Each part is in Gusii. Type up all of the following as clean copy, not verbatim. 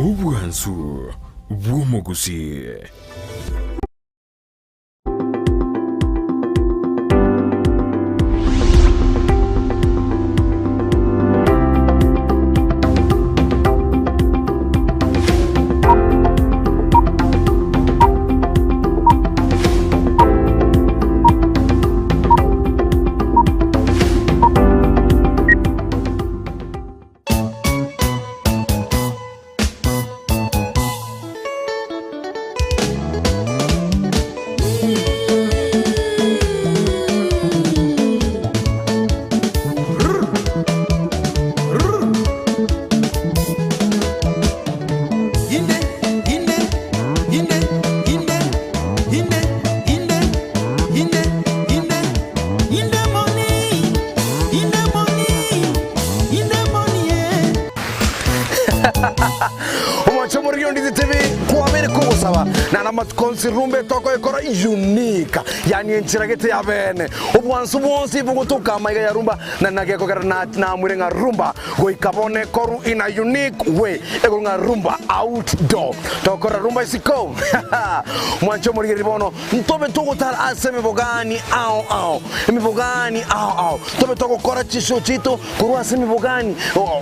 Obwansu bw'omogusii. Omwancho omoriri ondizi TV kwabeire kogosaba na namatuko onsi rumba etokoekora unique yani enchera gete ya bene obwansu bwonsi bogotoka amaiga ya rumba na nagekogera na namwire ng'a rumba goika bono ekoru in a unique way ekoru ng'a rumba outdoor togokora rumba isiko Omwancho omorigereria bono Ntobe togotara ase emebogani ao ao, emebogani ao ao, tobe togokora chishow chiaito korwa ase emebogani.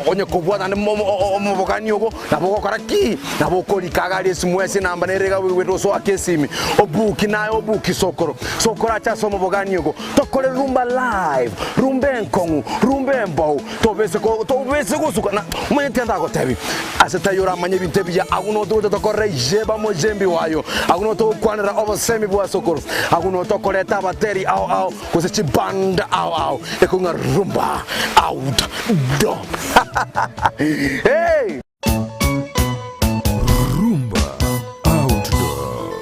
Onye kobwata naende omobogani ogo, nabo ogokora ki? Nabo okorika iga aria esimu ase enamba nere iga oigwete osoake esimi, obuki naye obuki sokoro, sokoro ache ase omobogani ogo, tokore rumba live, rumba enkong'u, rumba embou, tobese ko tobese gosuka na omanyete ndagotebi, ase taiyo oramanye ebinto ebiya, agwo no togocha tokorere jeba mojembi wayo, agwo no togokwanera obosemi bwa sokoro, agwo no tokoreta abateri ao ao gose chiband ao ao, ekong'a rumba out door. Hey! Rumba Outdoor.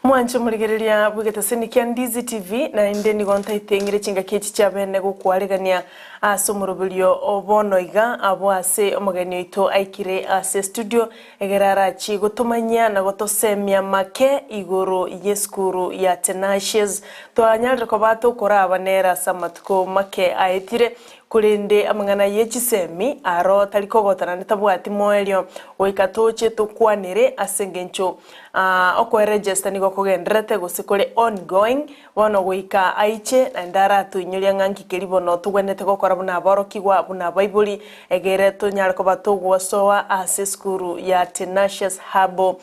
Mwanche omorigereria bw'egetaseni kia Ndizi TV, naende nigo ntaiteng'ire chingaki echi chia bene gokwaregania ase omoroberio o bono iga abwo ase omogeni oito aikire ase estudio egere arachie gotomanyia na gotosemia make igoro y'esukuru ya Tenacious. Twanyarire koba tokoraba nere ase amatuko make aetire Korende amang'ana ye chisemi aro tari kogota naende tabwati moerio, goika toche tokwanere ase engencho okoeregesta nigo kogendererete gose kore ongoing, bono goika aiche naende aratoinyoria ng'a nki keria bono togwenerete gokora buna aborokigwa, buna abaibori, egere tonyare koba togosoa ase esukuru ya Tenacious Herbal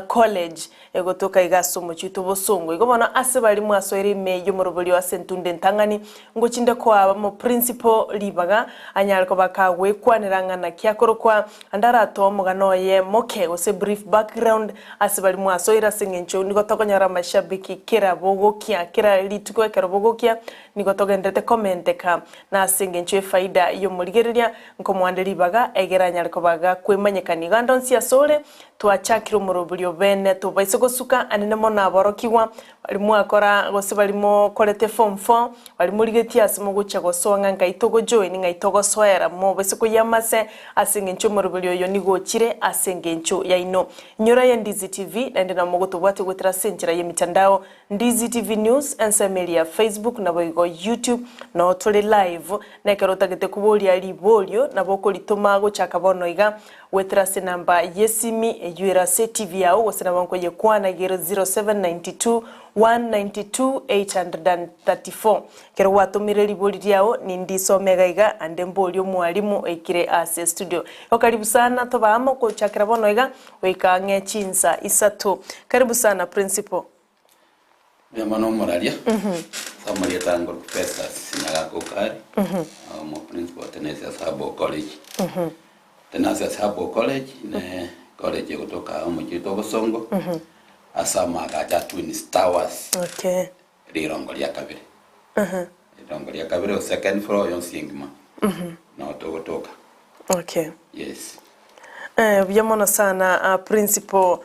College. Egotoka iga ase omochie oito bosongo. Igo bono ase baria mwasoire ime y'omoroberio ase entunda entang'ani, ngochinde koa abamoprincipo ribaga, anyare koba kagwekwanera ng'a naki akorokwa, ande aratoe omogano oye moke gose brief background ase baria mwasoire ase eng'encho nigo tokonyora amashabiki kera bogokia, kera rituko ekero bogokia nigo togenderete komenteka, na ase engencho y'efaida y'omorigereria nkomoande ribaga egere anyare koba gakwemanyekania. Igo ande onsi asore Twachakire omoroberio bene tobaise gosuka anene mono aborokigwa baria mwakora gose baria mokorete form four baria morigetie ase mogochia gosoa ng'a nkai togojoin ng'ai togosoera mobaise koyia amase ase eng'encho omoroberio oyo nigo ochire ase engencho yaino. Inyora ya Ndizi TV naende nabo mogotobwatia goetera ase enchera y'emitandao Ndizi TV News ensemo eria ya Facebook naboigo YouTube noo tore live na ekero otagete koboria riborio nabo okoritoma gochaka bono iga Goetera ase enamba y'esimi eyio ere ase etivi yao gose nabo nkoyekwana igere 0792 192 834. Ekero gwatomire ribori riao nindisome iga iga ande mborie omwalimu oikire ase estudio. Igo karibu sana tobe amo gochakera bono iga goika ang'e chinsa isato. Karibu sana principal. Mbuya mono omoraria, ase amarieta ango Festus Nyagaka Okari, omo principal Tenacious Herbal College. Tenacious Herbal College ne college egotoka aa omochie oito obosongo, ase amaagacho a Twins Towers, Okay. rirongo ria kabere. Rirongo ria kabere o second floor yonsi engima, noo togotoka. Okay. Yes. Eh, buya mono sana ah, Principal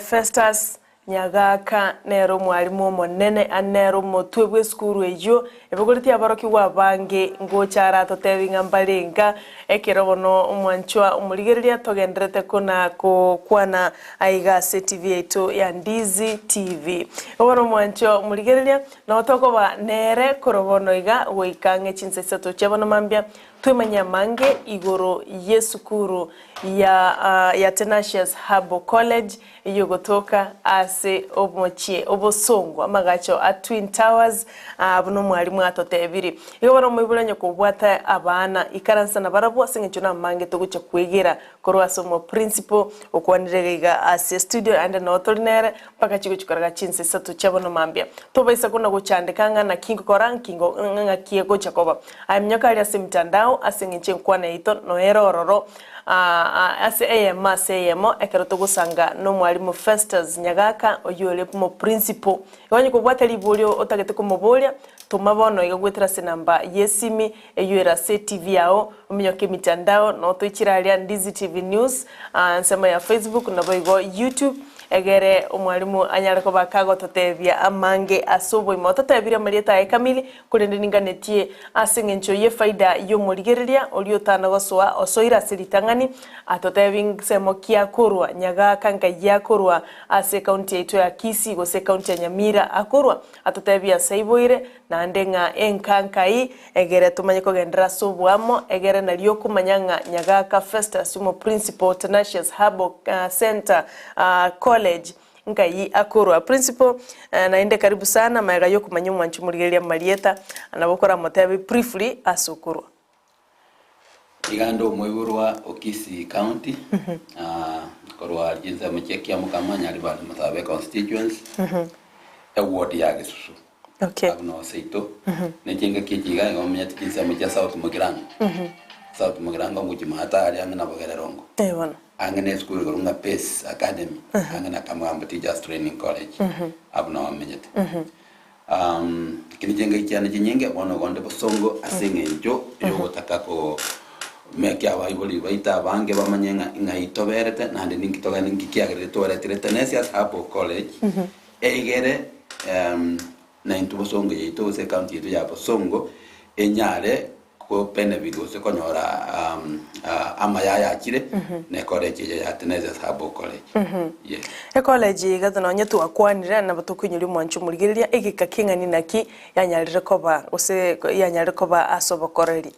Festus Nyagaka nere omwalimu omonene ande nere omotwe bw'esukuru eyio, ebogoretie aborokigwa abange ngocha aratotebi ng'a mbarenga ekero bono omwanchwa omorigereria togenderete kona kokwana aiga ase TV yaito ya Ndizi TV. Bono omwanchwa omorigereria nabo tokoba nere korwa bono iga goika ang'e chinsa isato chia bono mambia Twemanye amange igoro y'esukuru ya ya Tenacious Herbal College eyogotoka ase omochie obosongo amagacho a Twin Towers buna omwalimu atotebiri. Igo bono omoibori onye kobwata abana ikaransa nabarabwo ase eng'encho namange togochia kwegera korwa ase omo principal okwanire iga iga ase studio naende noo tori nere mpaka chigochia korega chinsa isato chia bono mambia. Tobaisa kona gochandeka ng'a naki ngokora nki ng'aki egocha koba. Aye minyoka aria ase emitandao ase eng'encho enkwana yaito noere ororo ase eyemo ase eyemo ekero togosanga nomwalimu Festus Nyagaka oyio ore omoprinciple. Igo onye kobwate riborio otagete komoboria toma bono iga goetera ase enamba yesimi eyio ere ase etv yao ominyoke emitandao noo toichire aria Ndizi TV News ensemo ya Facebook naboigo YouTube Egere omwalimu anyare koba kagototebia amange ase oboima. Ototebire amarieta aye kamili, korende ninganetie ase engencho y'efaida y'omorigereria oria otana gosoa osoire ase ritang'ani, atotebi nsemo ki akorwa, nyagaka nkai akorwa ase ekaunti yaito ya Kisii gose ekaunti ya Nyamira akorwa, atotebie ase aiboire, naende ng'a enka nkai, egere tomanye kogenderera ase oboamo, egere nario okomanya ng'a Nyagaka Festus omoprinciple Tenacious Herbal Centre College nkai akorwa. Principal, naende karibu sana, magega yokomanya omwanchi omorigereria amarieta, nabo okoramotebi briefly ase okorwa. Iga inde omoiborwa o Kisii County, korwa chinsemo chia Kiamokama, Nyaribari Masabe constituency, eward ya Gesusu. Okay. Abwo noo seito. Ne chingaki echi iga igo menyete chinsemo chia South Mugirango. South Mugirango ngochia maate aria ang'e na Bogererongo. Eh bono. Ang'e na esukuru igoro ng'a Pace Academy, ang'e na Kamugambo Teachers Training College. Abwo noo menyete. Lakini chingaki chiane chinyinge bono igo nde bosongo ase eng'encho yogotaka ko make abaibori baito abange bamanye ng'a ng'ai toberete naende ninki togende ninki kiagerire twaretire Tenacious Herbal College Egere naintwe bosongo yaito gose ecounty yaito ya bosongo enyare ko benefit gose konyora amaya ayachire ne college eye ya Tenacious Herbal College. Yes. Ecollege eye iga nonye twakwanire nabo tokoinyoria omwancho omorigereria egeka keng'ani naki yanyarire koba gose yanyarire koba ase obokoreri.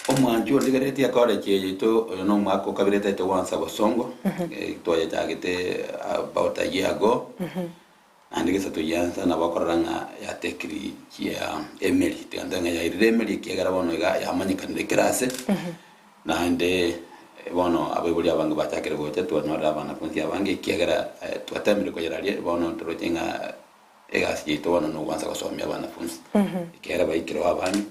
Omwancho ondigereretie ecollege eye yaito oyo nomwaka okabere etaete gwansa bosongo, twayechagete about a year ago, naende gesa toyiansa nabo okorora ng'a yatekiri chia emeri, tiga ntoe ng'a yairire emeri ekiagera bono iga yamanyekanire kera ase, naende bono abaibori abange bachakire gocha twanyorire abanafunsi abange ekiagera twatemire koyeraria bono toroche ng'a Egasi yaito bono nogwansa gosomia abanafunsi, ekiagera baikire oo abange,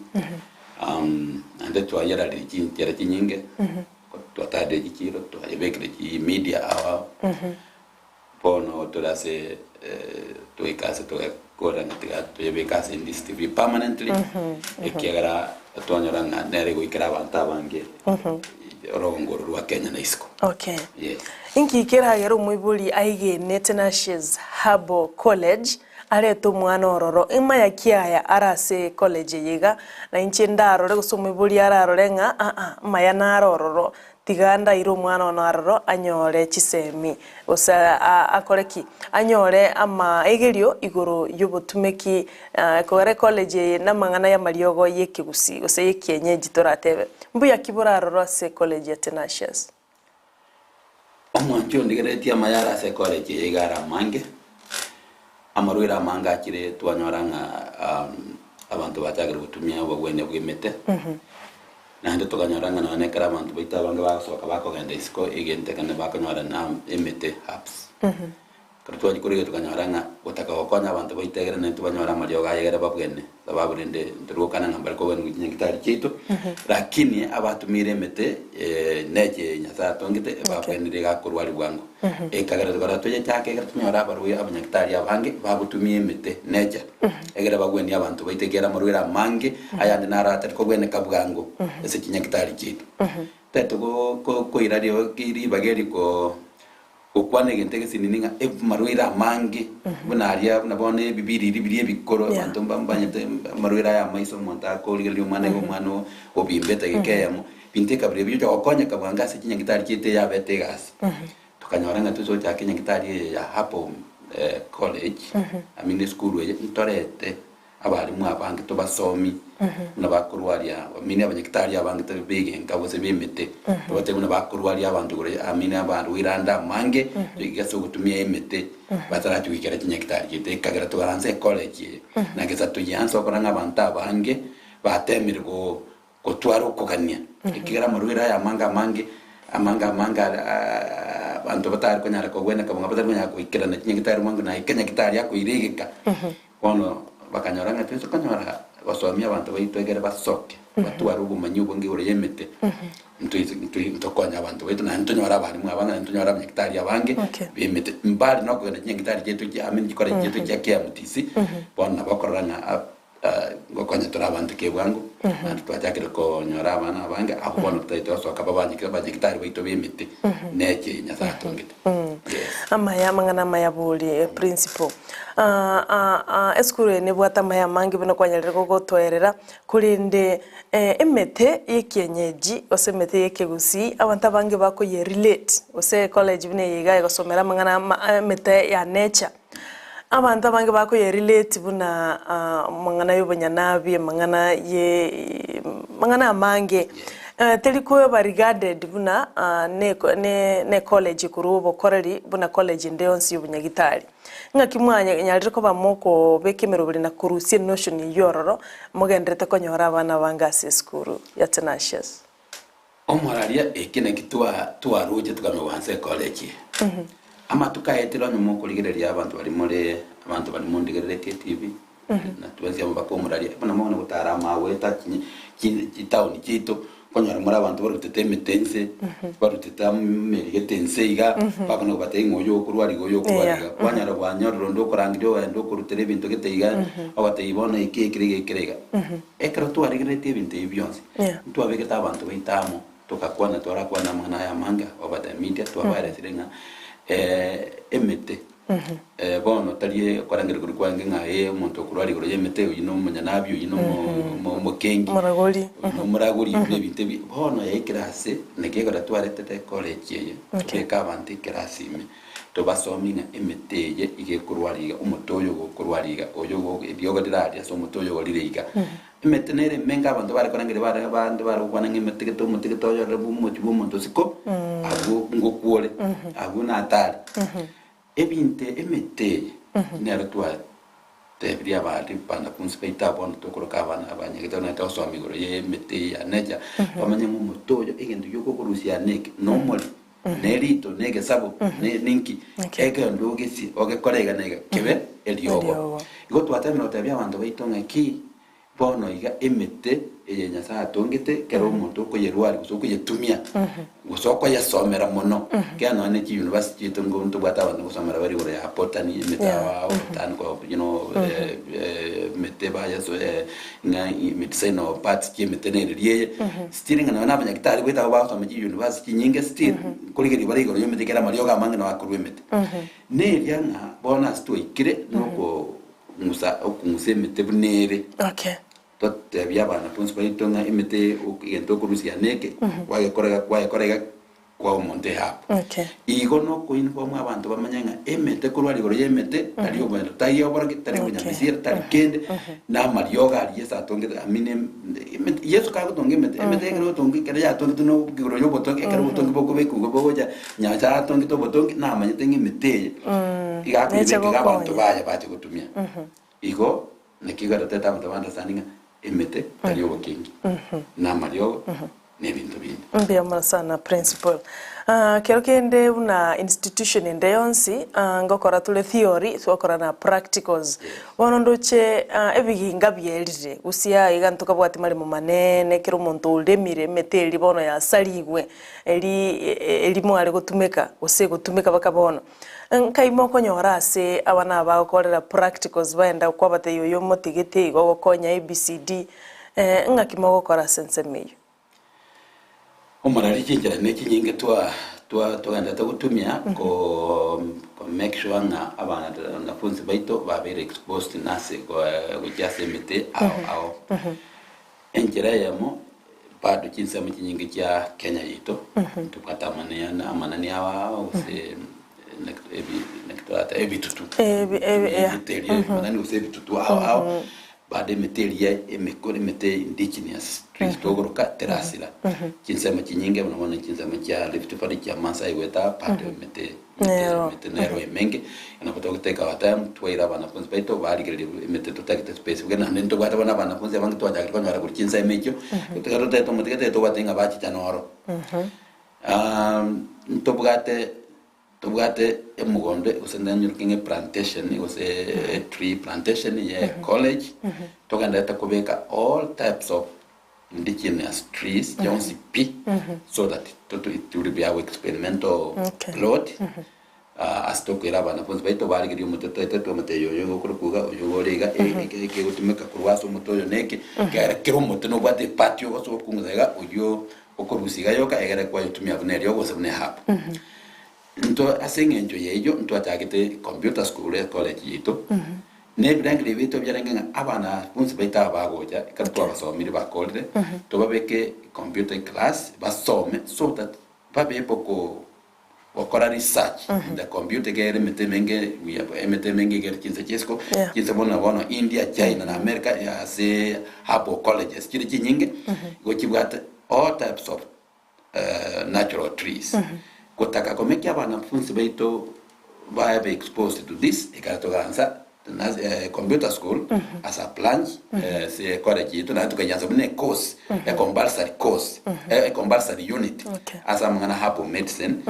naende twayerarire chinchera chinyinge, twatarire chichiro, twayebekire chimedia ao ao, bono tore ase twaika ase togakora ng'a tiga toyebeke ase Ndizi TV permanently, ekiagera twanyora ng'a nere egoikera abanto abange orogongo oro rwa Kenya na isiko. Okay. Yes. Inki keragere omoibori aigene Tenacious Herbal College arete omwana ororo? Imaya ki aya are ase college eye iga? Na inche ndarore gose omoibori ararore ng'a aa maya nare ororo tiga ndaire omwana one aroro anyore chisemi gose akore ki? Anyore amaegerio igoro y'obotumeki kogera ecollege eye namang'ana y'amariogo y'ekegusii gose y'ekienyeji toratebe. Mbuya ki boraroro ase ecollege ya Tenacious? Omwanchi ondigereretie amaya are ase ecollege eye iga are amange, amarwaire amange achire twanyora ng'a abanto bachakire gotumia obogwenia bwa emete, naende tokanyora ng'a nonye ekero abanto baito abange bagosoka bakogenda isiko egento ekene bakonyora na emete herbs. Ekero twachia korigia tokanyora ng'a gotaka gokonya abanto baito egere naintwe banyore amariogo aye egere babwene, sababu rende ntori gokana ng'a mbare kobwenigwa chinyagitari chiaito, lakini abatumiire emete neche Nyasaye atongete ebabwenire iga akorwari bwango. Ekagera tokara toyechake ekero tonyore abarwaire abanyagitari abange bagotumia emete nature, egere bagwenie abanto baito ekiagera amarwaire amange ayande naro atari kobweneka bwango ase chinyagitari chiaito. Tari koira ribaga eri gokwana egento egesinini ng'a amarwaire amange buna aria buna bono ebibiriri biria ebikoro abanto mbamanyete amarwaire aya amaiso omonto akorigereria omwana iga omwana obimbete egeka eyemo, binto ekabira ebio ocha gokonyeka bwango ase chinyagitari chiaito eyabete egasi. Tokanyora ng'a toise gochaka enyagitari eye ya Harbor College, I mean esukuru eye ntorete Abalimu abange tobasomi buna bakorwaria amine abanyagitari abange tari begenka gose b'emete tobatebie buna bakorwaria abanto igoro amine abarwaire ande amange iga ase ogotumia emete batarachi goikera chinyagitari chiaito ekagera togaransa ecollege eye na gesa toyianse okora ng'a abanto abange batemire go gotwara okogania ekiagera amarwaire aya amange amange amange amange are abanto batari konyara kogweneka buna batari konyara goikerana chinyagitari bwango naye ekenyagitari akoira egeka. Bono bakanyora ng'a toise konyora gosomia abanto baito egere basoke, batware obomanyi obonge igoro y'emete, ntoise ntoi ntokonye abanto baito naende ntonyore abalimu abange naende ntonyore abanyagitari abange Okay. b'emete. Mbari na okogenda chinyagitari chiaito chia I mean chikoreji chiaito chia KMTC, bono nabo okorora ng'a ab ngokonya tore abanto kebwango, naende twachakire konyora abana abange, abwo bono totaete gosoka babanyeke abanyagitari baito b'emete, neche Nyasaye atongete. Yes. Amaya amang'ana amaya bori eh, principal. Ah, ah, ah, esukuru eye nebwate amaya amange buna kwanyarire gogotoerera, korende eh, emete y'ekienyeji gose emete y'ekegusii abanto abange bakoye relate gose ecollege buna eye iga egosomera amang'ana ama emete ya nature. Abanto abange bakoye relate buna amang'ana y'obonyanabi, amang'ana ye amang'ana amange, teri koba regarded buna ne ne ne college korwa obokoreri buna college ende yonsi y'obonyagitari. Ng'aki mwanyarire koba mokobeka emeroberi na korusia enotion eywo ororo, mogenderete konyora abana abange ase esukuru ya Tenacious? Omoraria, Eki naki twaroche tukamigwa nse ecollege eye. Amatuko aetire onye mokorigereria abanto baria more abanto baria mondigereretie etibi, na twensi amo mpaka omoraria, buna mono gotara amagoeta chitown chiaito, okonyora more abanto barutete emete nse, barutete amerigete nse iga, bakona kobatebia ng'a oyo okorwara iga oyo okorwara iga. Kwanyora kwanyorire onde okorangeria ogenda okorutera ebinto gete iga, ogotebi bono eke ekere iga ekere iga. Ekero twarigereretie ebinto ebi bionsi, Ntwabegete abanto baito amo, togakwana, twarakwana amang'ana aya amange over the media, twabaeresire ng'a emete bono tari okorangeria koria kwange ng'a ee omonto okorwara igoro y'emete oyio na omonyanabi, oyio na omo omokengi, Omoragori. oyio na omoragori, oyio na ebinto ebi. Bono yaikire ase, naki ekero twaretete ecollege eye, tobeke abanto ekerasi ime, tobasomie ng'a emete eye iga ekorwara iga, omote oyo ogokorwara iga, oyo ogo eriogo riraria ase omote oyo orire iga. Emete nere emenge abanto bare korangeria bare abande bare gokwana ng'a emete gete omote gete oyorere omochie bw'omonto isiko, abwo ngokwa ore, abwo natari. Ebinto emete eye nero twatebirie abande banafunsi baito abwo bono tokoroka abana abanyagete buna togosoma igoro ya emete eye ya nature, bamanye ng'a omote oyo egento giokokorusia aa neke, na omori, na erito, na egesabo, ne ninki, egento ogesie ogekore iga na iga kebe eriogo. Eriogo. Igo twatemire gotebia abanto baito ng'aki, bono iga emete eye Nyasaye atongete, ekero omonto okoyerwaria gose okoyetumia, gose okoyesomera mono, ekiagera nonya ne chiuniversity chiaito nigo ntobwate abanto gosomera bare igoro ya botany, emete Yeah. ao botanical you know, emete bayeso ng'a medicinal parts chi'emete nereri eye, still ng'a nonya na abanyagitari goeta abwo bagosoma chiuniversity chinyinge still, nkorigereria bare igoro y'emete ekero amariogo amange nabo akorwa emete. Neria ng'a bono ase twaikire nokong'usa okong'usa emete buna ere. Okay. Totebie abanafunsi baito ng'a emete eye egento okorusia neke, kwagekora iga kwayekora iga kwa omonto ehabu. Okay. Igo nokoinform abanto bamanye ng'a emete korwa rigoro y'emete tari obonto tari oborogi tari Okay. obonyamesira tari kende na amariogo aria Yeso atongete I mean emete Yeso kagotonga emete emete ekero otonga ekero yatongete na igoro y'obotongi ekero obotongi bokobekwa igo bogocha Nyasae atongete obotongi namanyete ng'a emete eye iga Neche akoyebeka iga abanto gokonya. baye bache gotumia. Igo naki igo abanto ba understand ng'a emete tari obokengi, na amariogo, na ebinto binde. Mbuya mono sana principal. Ah, kero kende buna institution ende yonsi ah, ngokora tore theory twakora na practicals. Bono ndoche ah, ebiginga bierire gusii iga ntokabwati maremo manene kera omonto oremire emete eria bono yasarigwe eri eri mware gotumeka gose egotumeka mpaka bono. Nkai mokonyora ase abana aba bagokorera practicals baenda kwabatebia oyo omotigete igo ogokonya ABCD, ng'aki mogokora ase ensemo eyio? Omorari chinchera ne chinyinge twa twa togenderete gotumia ko ko make sure ng'a abanafunzi baito babeire exposed nase gochia ase emete ao ao. Enchera eyemo bado chinsemo chinyinge chia Kenya yaito ntobwate amanene amanani ao ao gose ebitutu emete eria amanani gose ebitutu ao ao Bado emete eria emekoro, emete indigenous trees togoroka terasira. Chinsemo chinyinge buna bono chinsemo chia Rift Valley, chia Maasai goeta aa, bado emete emete Nero. emete nero emenge. Nabo togotake our time twaira abanafunzi baito barigereria emete totagete specific naende ntobwate bono abanafunzi abange twachakire konyora korwa chinsemo echio, ekero totagete omote gete tobwate ng'a bachicha noro. Ntobwate Tobwate emogondo gose nanyoroke ng'a eplantation gose etree plantation ye college, togenderete kobeka all types of indigenous trees chionsi pi, so that toto it will be our experimental Okay. plot, ase tokoira abanafunzi baito barigerie omote toetete omote oyo oyo okorokwa iga, oyo ore iga, eke ekegotumeka korwa ase omote oyo na eke, ekiagera kera omote nobwate epart ogosoa okong'usa iga oywo Okorusia iga yoka egere kwayotumia buna eriogo gose buna ehabu. Intwe ase eng'encho y'eyio ntwachagete computer school e college yaito, na ebirengererio biaito biarenge ng'a abanafunsi baito aba bagocha ekero twabasomire bakorire, tobabeke computer class basome so that babe able ko gokora research in the computer ekere emete emenge we have emete emenge ekere chinse chia isiko, Yeah. chinse bono bono India, China na America ase herbal colleges chire chinyinge, igo chibwate all types of natural trees. Gotaka komekia abanafunsi baito babe exposed to this, ekero togansa computer school as a branch ase college yaito naende tokanyansa buna ecourse, a compulsory course, a compulsory unit Okay. ase amang'ana a herbal medicine,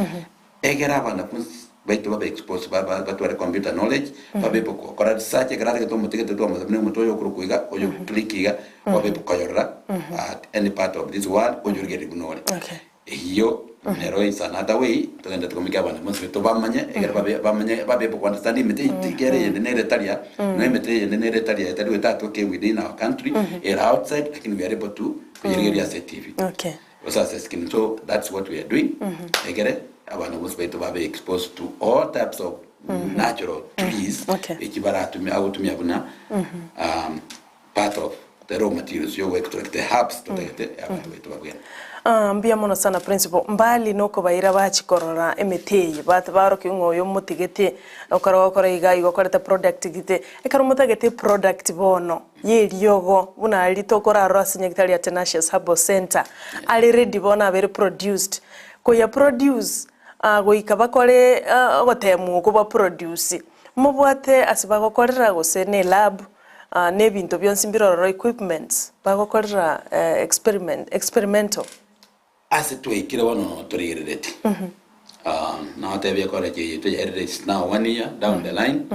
egere abanafunsi baito babe exposed ba- ba- batware computer knowledge, babe able gokora research ekero atagete omote gete twamosabire omote oyo okorokwa iga, oyo click iga, obe able koyorora at any part of this world, oyorigereria buna ore. Okay. Eyio nero is another way togenderete komikia abana bonsi baito bamanye ekero babe bamanye babe able ko understand emete eye ekero eyende nere etari aa, no emete eyende nere etari aa etari goeta atoke within our country, ere outside lakini we are able to koyerigereria ase etibi Okay. gose ase escreen. So that's what we are doing ekere abana bonsi baito babe exposed to all types of natural trees Okay. echi baratumia agotumia buna part of the raw materials yo extract the herbs totagete abanto baito babwene. Ah, mbuya mono sana principal. Mbali nokobaira bachi korora emete eye, bat baroke ng'a oyo motigete okore gokora iga igo okorete product gete. Ekero motagete eproduct bono ya eriogo buna aria tokorarora ase nyagetari ya Tenacious Herbal Centre, are ready bono abere produced. Koya produce goika bakore ogotemwa okwo ba produce, mobwate ase bagokorera gose ne elab. Na ebinto bionsi mbire ororo equipments bagokorera experiment experimental. Ase twaikire bono torigerereti nagotebia college eye yaito yaerire is now one year down the line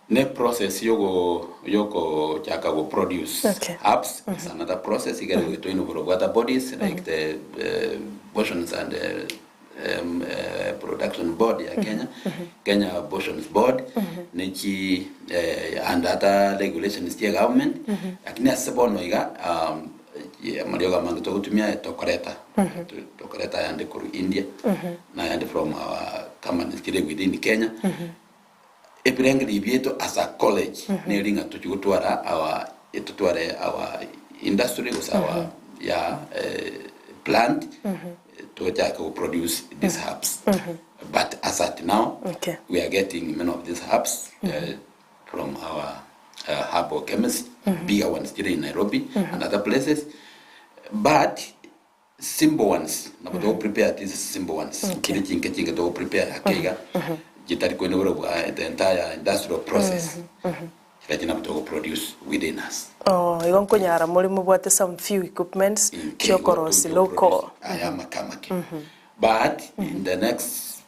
ne process yogo yokochaka go produce Okay. herbs is another process igere goetwa inoboro bwa other bodies like the portions and Production Board ya Kenya, Kenya Abortions Board, ne chi and other regulations chia government, lakini ase bono iga amariogo amange togotumia tokoreta, tokoreta ayande korwa India, na ayande from our companies chire within Kenya, Ebirengererio biaito as a college neri ng'a tochie gotwara our totware our industry gose our yeah plant tochake go produce these herbs but as at now Okay. we are getting many of these herbs from our herbal chemist bigger ones chire in Nairobi and other places but Simple ones, nabo togo prepare these simple ones, Okay. chire chinke chinke togo prepare ake iga, chitari koenda buna bwa the entire industrial process, chiria nabo togo produce within us. Oh, igo nkonyara more mobwate some few equipments Inke igo chiokorosia togo local. produce aya amake amake. But in the next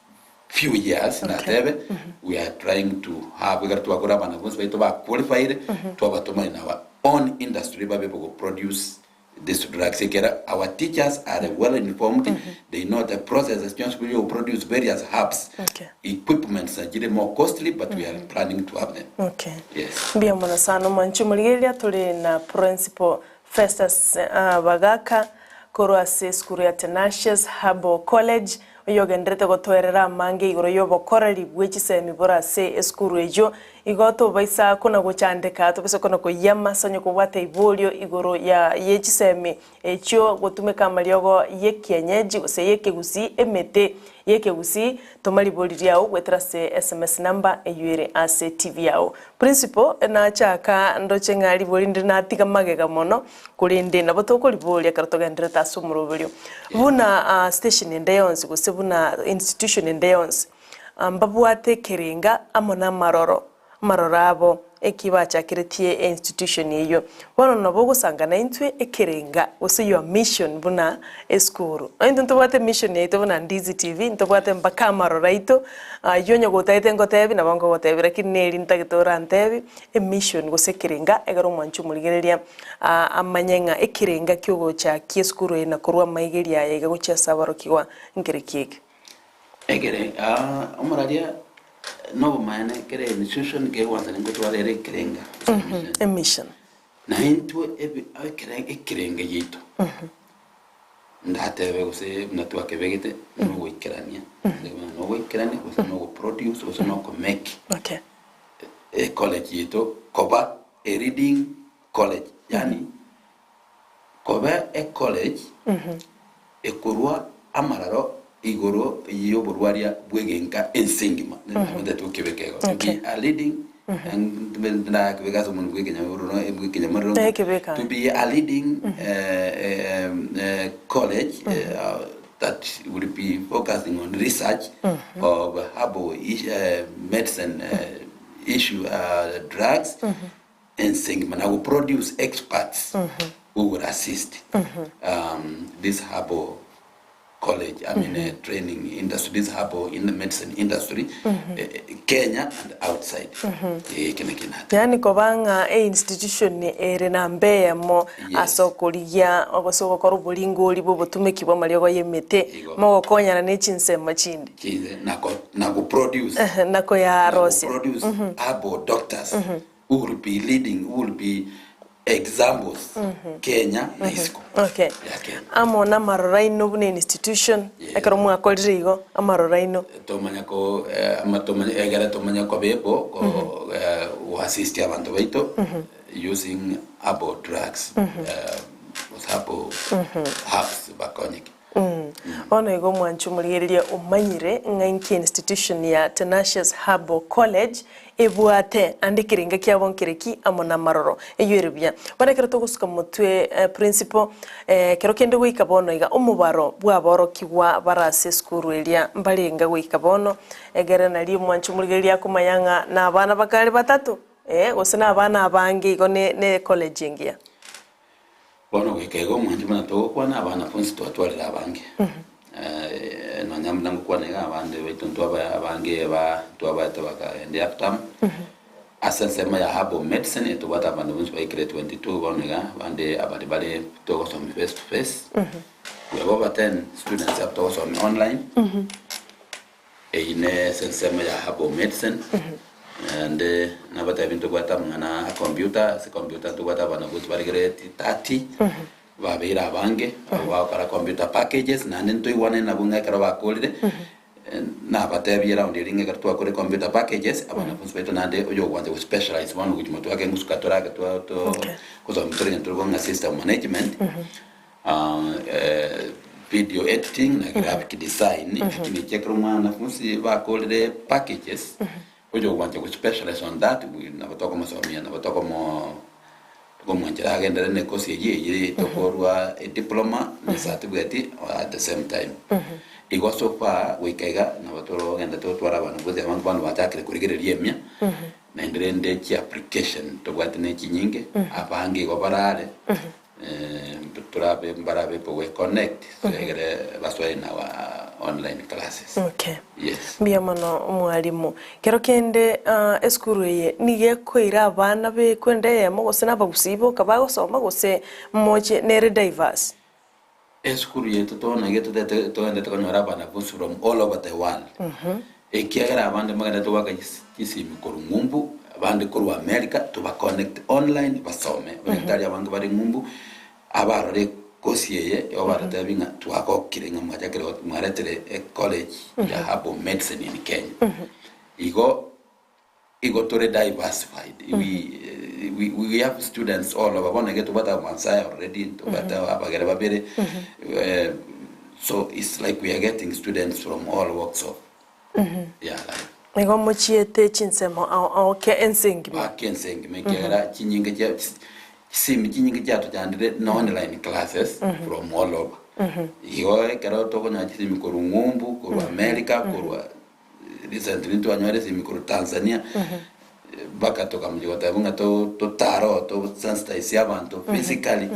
few years natebe, we are trying to have ekero twakora abana bonsi baito ba qualified, twabatoma in our own industry babe able go produce These drugs ekero our teachers are well informed, they know the processes chionsi buna yo produce various herbs, Okay. equipments chire more costly but we are planning to have them. Okay. Yes. Mbuya mono sana omwanchi omorigereria tore na Principal Festus Bagaka. Korwa ase esukuru ya Tenacious Herbal College, oyogenderete gotoerera amange igoro y'obokoreri bwe chisemi bore ase esukuru eyio, igo tobaisa kona gochandeka, tobaisa kona koyia amaso onye kobwata iborio igoro ya ye chisemi echio gotumeka amariogo y'ekienyeji gose y'ekegusii emete y'ekegusii, toma ribori riao goetera ase sms number eyio ere ase TV yao. Principal nachaka ndoche ng'a ribori ndire natiga magega mono, Korende nabo tokoriboria ekero togendererete ase omoroberio, buna station ende yonsi gose buna institution ende yonsi, mbabwate ekerenga amo namaroro, amaroro abo eki bachakeretie einstitution eyio. Bono nabo ogosanga naintwe ekerenga gose your mission buna esukuru. Nonya intwe ntobwate emission yaito buna Ndizi TV, ntobwate mpaka amaroro aito, ayio onye gotaete ngotebi nabo nkogotebi lakini neri ntagete orantebi, emission gose ekerenga ekero omwanchi omorigereria amanye ng'a ekerenga ki'ogochakia esukuru eye na korwa amaigerio aya iga gochia ase aborokigwa nkereki eke. Ekere aa omoraria nobomaene kere institution kegwansa ningotwara ere ekerenga gose emission. Emission. Na intwe ebi ekere ekerenga giaito ndatebe gose buna twakebegete nogoikerania nogoikerania gose nogoproduce gose nokomake Okay. ecollege yaito koba a leading college, yaani koba ecollege ekorwa amararo igoro y'oborwaria bw'egenka ense engima. Nabo tokebeka igo. To be a leading ndakebeka ase omonwa bw'ekenyamaroro bw'ekenyamaroro Eh, kebeka. to be a leading college that will be focusing on research of herbal medicine issue drugs ense engima na go produce experts who will assist this herbal college I mean training industry this herbal in the medicine industry Kenya and outside eh ekio nakio nateba. Yaani koba ng'a einstitution ere namba eyemo Yes. ase okorigia gose ogokora oboringori bwa obotumeki bw'amariogo y'emete, Igo. mogokonyana ne chinsemo chinde. Chinse na ko na go produce Ehe, na na go koyarosia. produce herbal doctors who will be leading who will be examples Kenya na isiko Okay. ya Kenya. Amo namaroro aino buna institution, Yes. ekero mwakorire igo, amaroro aino. Tomanya ko eh, ama tomanya egere tomanya koba able ko eh, go assist abanto baito using herbal drugs eh, gose herbal herbs bakonyeke. Bono igo omwanchi omorigereria omanyire ng'a inki institution ya Tenacious Herbal College ebwate ande ekerenga kiabo nkereki amo namaroro. Eyio ere buya. Bono ekero togosuka motwe principal, ekero kende goika bono iga omobaro bw'aborokigwa bare ase esukuru eria mbarenga goika bono, egere nario omwanchi omorigereria akomanya ng'a nabana bakare batato, gose nabana abange igo ne ne college engiya. Bono goika iga omwancho buna togokwana abana bonsi twatwarire abange. Nonya buna ngokwana iga abande baito ntwaba abange ba ntwabaete bakagenda eafterm, ase ensemo ya herbal medicine etobwate abanto bonsi baikire 22 bono iga abande abare bare togosomia face to face, we have over 10 students abwo togosomia online. Eyio nese ensemo ya herbal medicine, naende nabatebi ntobwate amang'ana a computer, ase computer ntobwate abana bonsi bare grade 30, babeire abange, abwo bagokora computer packages, naende ntoigwane nabwo ng'a ekero bakorire, nabatebie round eria ng'a ekero twakorire computer packages, abana bonsi baito naende oyogwancha go specialize bono gochia motwe ake ngosuka torake twa to gosoma tore egento tore ng'a system management. Video editing na graphic design lakini echi ekero omwanafunsi bakorire packages oyo ogwancha go specialize on that nabo tokomosomia nabo tokomo tokomwanchera agenderere na ekosi eyio eyio tokorwa ediploma na ecertificate at the same time. Igo so far goika iga nabo torogenda totware abanafunsi abange bono bachakire korigereria emia naende rende chiapplication tobwate ne chinyinge abange igo barare. Torabe mbarabe gwe connect egere basoe in our online classes. Okay. Yes. Mbuya mono omwalimu. Kero kende ah, esukuru eye nigo ekoira abana bekwenda eyemo gose na abagusii boka bagosoma gose moche nere diverse? Esukuru yaito tonaige totete togendete konyora abana bonsi from all over the world. Ekiagera abande mogendete goaka chisimi korwa ng'umbu, abande korwa America, toba connect online basome. Abanyagitari abange bare ng'umbu, abarore. Course eye igo baratebie ng'a twagokire ng'a mwachakire go mwaretire ecollege ya herbal medicine in Kenya. Igo igo tore diversified we, we, we have students all over bono iga tobwate abamasai already tobwate abagere babere eh, so it's like we are getting students from all walks of yeah, life. Nigo mochiete chinsemo ao ao kia ense engima. Baka ense engima ekiagera chinyinge chia chisimi chinyinge chiatochandire na online classes from all over. Igo ekero tokonyora chisimi korwa ng'umbu, korwa America, korwa recently ntwanyora esimi korwa Tanzania, mpaka tokamochia goteba ng'a to totare oo to sensitize abanto physically.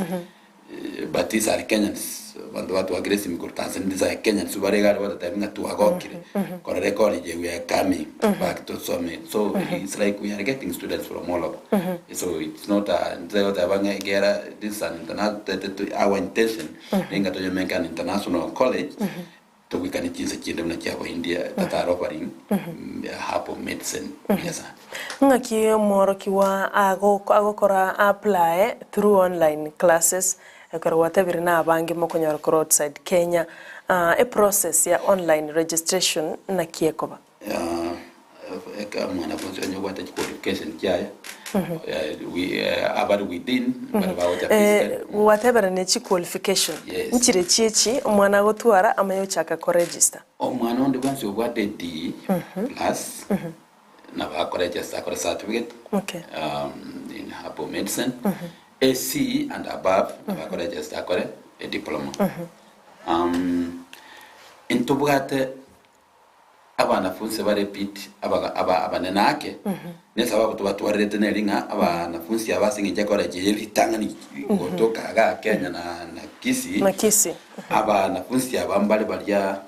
But these are Kenyans, abanto batwakire esimi korwa Tanzania, these are Kenyans bare iga aria bagototebi ng'a twagokire korora ecollege we are coming back tosome. So it's like we are getting students from all over. So it's not a ntotae goteba ng'a ekiagera this is an interna our intention niga tonye make an international college Togwikane chinse chinde buna chi'Abaindia that are offering herbal medicine buya sana. Ng'aki omworokigwa agokora apply through online classes ekero gwatebire na abange mokonyora korwa outside Kenya eprocess ya online registration naki ekoba? Eka omwanafunzi onye obwate chiqualification chiaye abare within baria bagocha physically. Gwatebera ne chiqualification Yes. nchire chiechi omwana agotwara amanye gochaka koregister. Omwana onde bwensi obwate D plus nabo akoregister akore certificate Okay. in herbal medicine, A C and above nabo akoregister akore a diploma. Intobwate Abanafunsi bare pit abaga aba abanene ake, nesababu tobatwarerete neri ng'a abanafunsi aba ase eng'encho ekorechi eye ritang'ani gotoka igaa Kenya na na Kisii, Na Kisii. abanafunsi aba mbare baria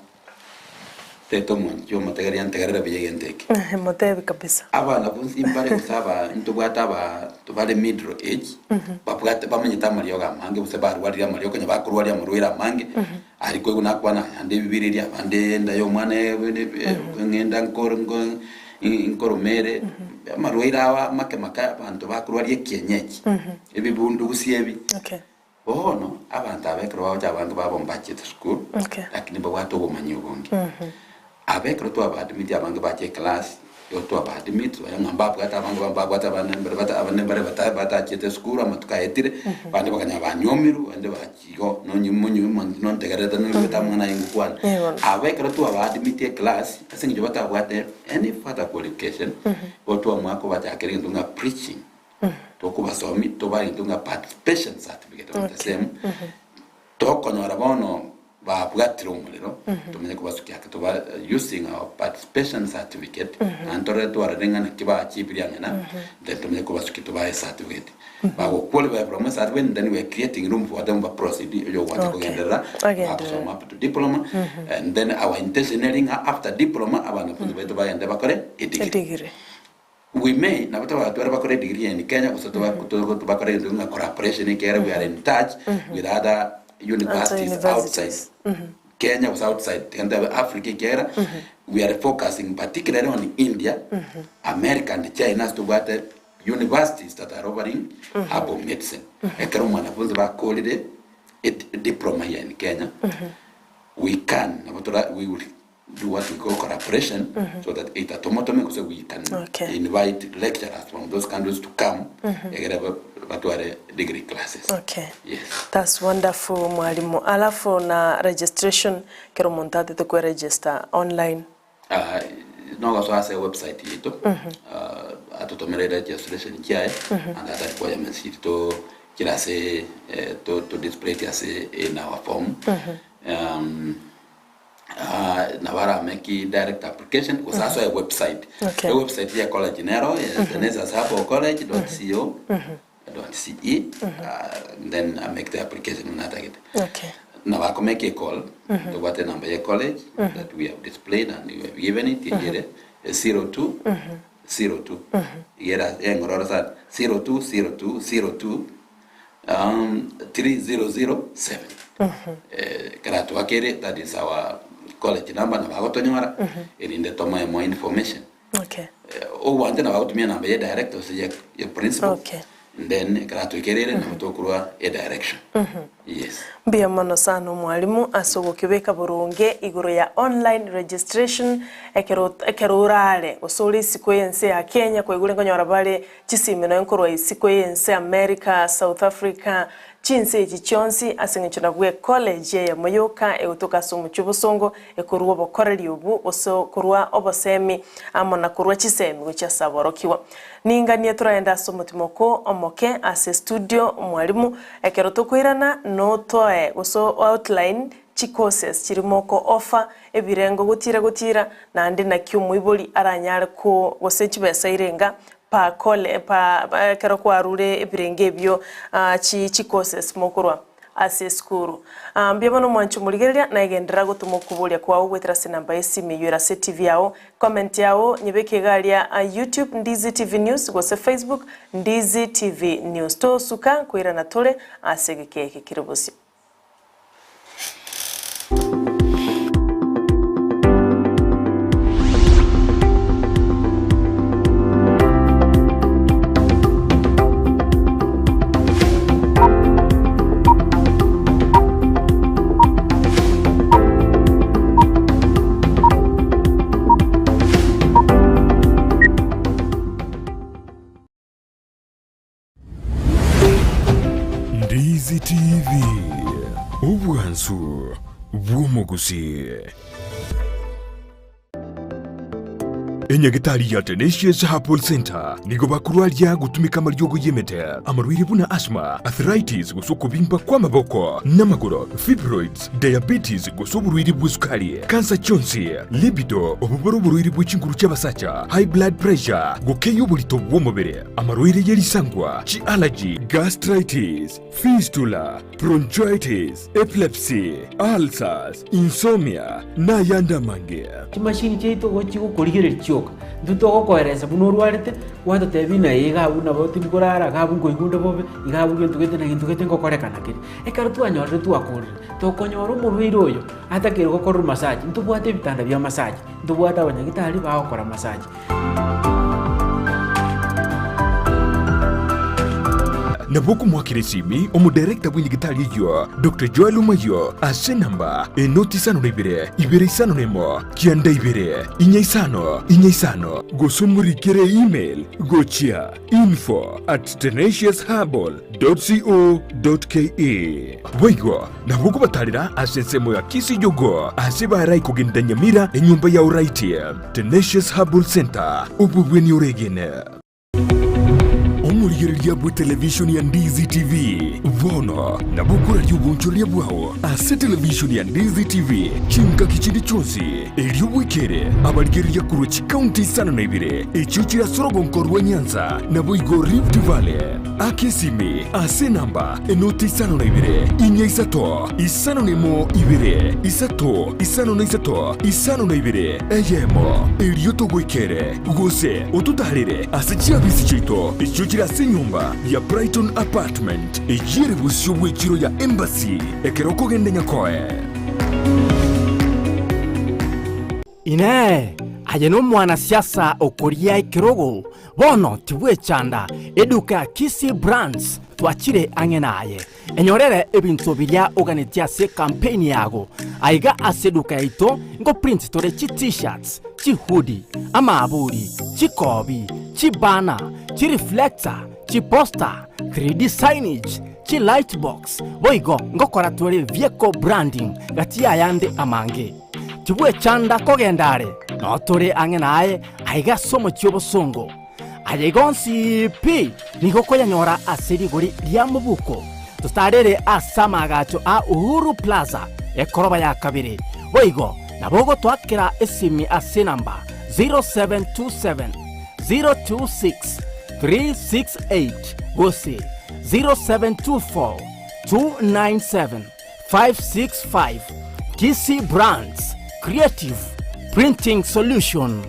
tete omonto omotegereria ntegerere buya egento eke. Motebi kabisa. Abanafunsi mbare gose aba ntobwate aba bare middle age, babwate bamenyete amariogo amange gose barwarire amariogo konya bakorwaria amarwaire amange, Aria koigwa nakwana ayande ebibireria, abande enda y'omwana ng'enda nkoroma ere, amarwaire aya make make abanto bakorwaria ekienyeji, ebibundugusi ebi. Okay. Bono, abanto aba ekero bagocha abange babo mbachete sukuru, Okay. lakini mbabwate obomanyi obonge. Aba ekero twabaadmit abange bacha eclass, igo twabaadmit baria ng'a mbabwate abange ba mbabwate abande mbare bata abande mbare bata batachete esukuru amatuko aetire, bande bakanyora banyomirwe, bande bachi igo nonye monye omonto nontegererete noigwete amang'ana aye ngokwana. Eeh bono. Aba ekero twabaadmit eclass, ase eng'encho batabwate any further qualification, igo twamua kobachakera egento ng'a preaching, tokobasomia tobae egento ng'a participation certificate on the same, Tokonyora bono babwatire omorero, tomenye kobasukia ake toba using our participation certificate, naende torore twarore ng'a naki baachibirie ang'e na, then tomenye kobasukia tobae certificate. Bago qualify from a certificate then we are creating room for them ba proceed oyogwancha Okay. kogenderera, Agenderere. bagosoma up to diploma, and then our intention neri ng'a after diploma abanafunzi baito bagende bakore edegree. Edegree. We may nabo tobagatware bakore edegree in Kenya gose toba tobakore egento ng'a collaboration ekiagera we are in touch with other universities outside universities. Kenya gose outside tiga ntabe Africa ekiagera we are focusing particularly on India, America and China ase tobwate universities that are offering herbal medicine. Ekero omwanafunzi bakorire ediploma here in Kenya, we can nabo tora we will do what we call collaboration so that either tomotome gose we can Okay. invite lecturers from those countries to come egere ba- batware degree classes. Okay. Yes. That's wonderful mwalimu. Alafu na registration kero omonto atete kwe register online. Uh, nogosoa ase website yaito uh, atotomere registration chiaye and other requirements chiri to chire ase eh, to, to display it ase in our form um, nabo arameki direct application gose asoe website. Okay. Ewebsite ya college nero tenesasabocollege dot co dot ce then amake the application buna atagete. Okay. Nabo akomake ecall, tobwate enamba ya college that we have displayed and we have given it igere 02 02 igere eng'ororo sana 02 02 02 3007 Ekero atwakire that is our college number nabo agotonyora erinde tomoe more information. Okay. Ogwancha nabo agotumia enamba ya director gose ya ya principal Okay. then ekero atwekereire nabo tokorwa edirection. Yes. Mbuya mono sana omwalimu ase ogokebeka boronge igoro ya online registration ekero ekero orare gose ore isiko y'ense ya Kenya kwaigure nkonyora bare chisimi nonya nkorwa isiko y'ense America, South Africa, chinse echi chionsi ase eng'encho nabwo ecollege eyemo yoka egotoka ase omochie obosongo ekorwa obokoreri obwo gose korwa obosemi amo na korwa chisemi gochia ase aborokigwa. Ninganie toraende ase omotimoko omoke ase studio omwalimu ekero tokoirana notoe gose o outline chicourses chiria moko offer ebirengo gotira gotira naende naki omoibori aranyare ko gose chibesa irenga per colle per ekero kwarure ebirengo ebio chi chicourses mokorwa. Ase esukuru. Mbuya mono mwanche omorigereria, na egenderera gotoma okoboria kwao goetera ase enamba y'esimi eyio ere ase TV yao. Comment yao nyebeke iga aria YouTube Ndizi TV News gose Facebook Ndizi TV News. Tosuka nkoirana tore ase egeka eke kere bosio. Ndizi TV, obwansu bw'omogusii. Enyagitari ya Tenacious Herbal Center nigo bakorwaria gotumeka amariogo y'emete, amarwaire buna asthma, arthritis gose okobimba kw'amaboko n'amagoro, fibroids, diabetes gose oborwaire bw'esukari, kansa chionsi, libido, obwo bore oborwaire bwe chinguru chi'abasacha, high blood pressure, gokeyia oborito bw'omobere, amarwaire ye risangwa, chi'allergy, gastritis, fistula, bronchitis, epilepsy, ulcers, insomnia, na ayande amange. Chimashini chiaito igo chigokorigereria chioka, intwe togokoeresa buna orwarete, gwatotebia ng'a ee iga abwo nabo tindi korara, iga abwo nkoigwa onde bobe, iga abwo gento gete na gento gete ngokorekana kere. Ekero twanyorire twakorire, tokonyora omorwaire oyo atakeire gokorerwa massage, ntobwate ebitanda bia massage, ntobwate abanyagitari bagokora massage. Nabo okomoakera esimi omodarekta bw'enyagitari eyio, Doctor Joel Omayio, ase enamba enoti isano na ibere, ibere isano na emo, kianda ibere, inya isano, inya isano, gose omorikere email gochia info at tenaciousherbal dot co dot ke. Boigo nabo okobatarera ase ensemo ya Kisii Jogoo ase barai kogenda Nyamira enyomba ya Oraiti. Tenacious Herbal Center, obobweni oregene. Omorigereria bwe televishoni ya Ndizi TV bono nabo okoraria obonchoreria bwao ase televishoni ya Ndizi TV chingaki chinde chionsi, erio bwekere abarigereria korwa chikaunti isano na ibere echio chire ase orogonko rwa Nyanza naboigo Rift Valley. Aka esimi ase enamba enoti isano na ibere, inya isato, isano na emo ibere, isato, isano na isato, isano na ibere, eyemo, erio togoikere, gose ototaarere ase chiabisi chiaito echio chire ase enyomba ya Brighton Apartment, eyio ere bosio bw'echiro ya Embassy, ekero okogenda Nyakoe. Inee! Aye nomwanasiasa okoria ekerogo? Bono tibwechanda, eduka ya Kisii Brands twachire ang'e naye. Enyorere ebinto biria oganetie ase ekampeini yago. Aiga ase eduka yaito ngoprint tore chi T-shirts, chihoodie, amaaburi, chikobi, chibanner, chireflector, chiposter, 3D signage, chilightbox, boigo ngokora tore vehicle branding gati y'ayande amange. Tibwechanda kogenda are, nao tore ang'e naye aiga ase omochie obosongo. Aya igo onsi pi nigo okoyanyora ase rigori ria mobuko. Totarere ase amaagacho a Uhuru Plaza, ekoroba ya kabere. Boigo nabo ogotoakera esimi ase enamba 0727 026 368 gose 0724 297 565 Kisii Brands Creative Printing Solution.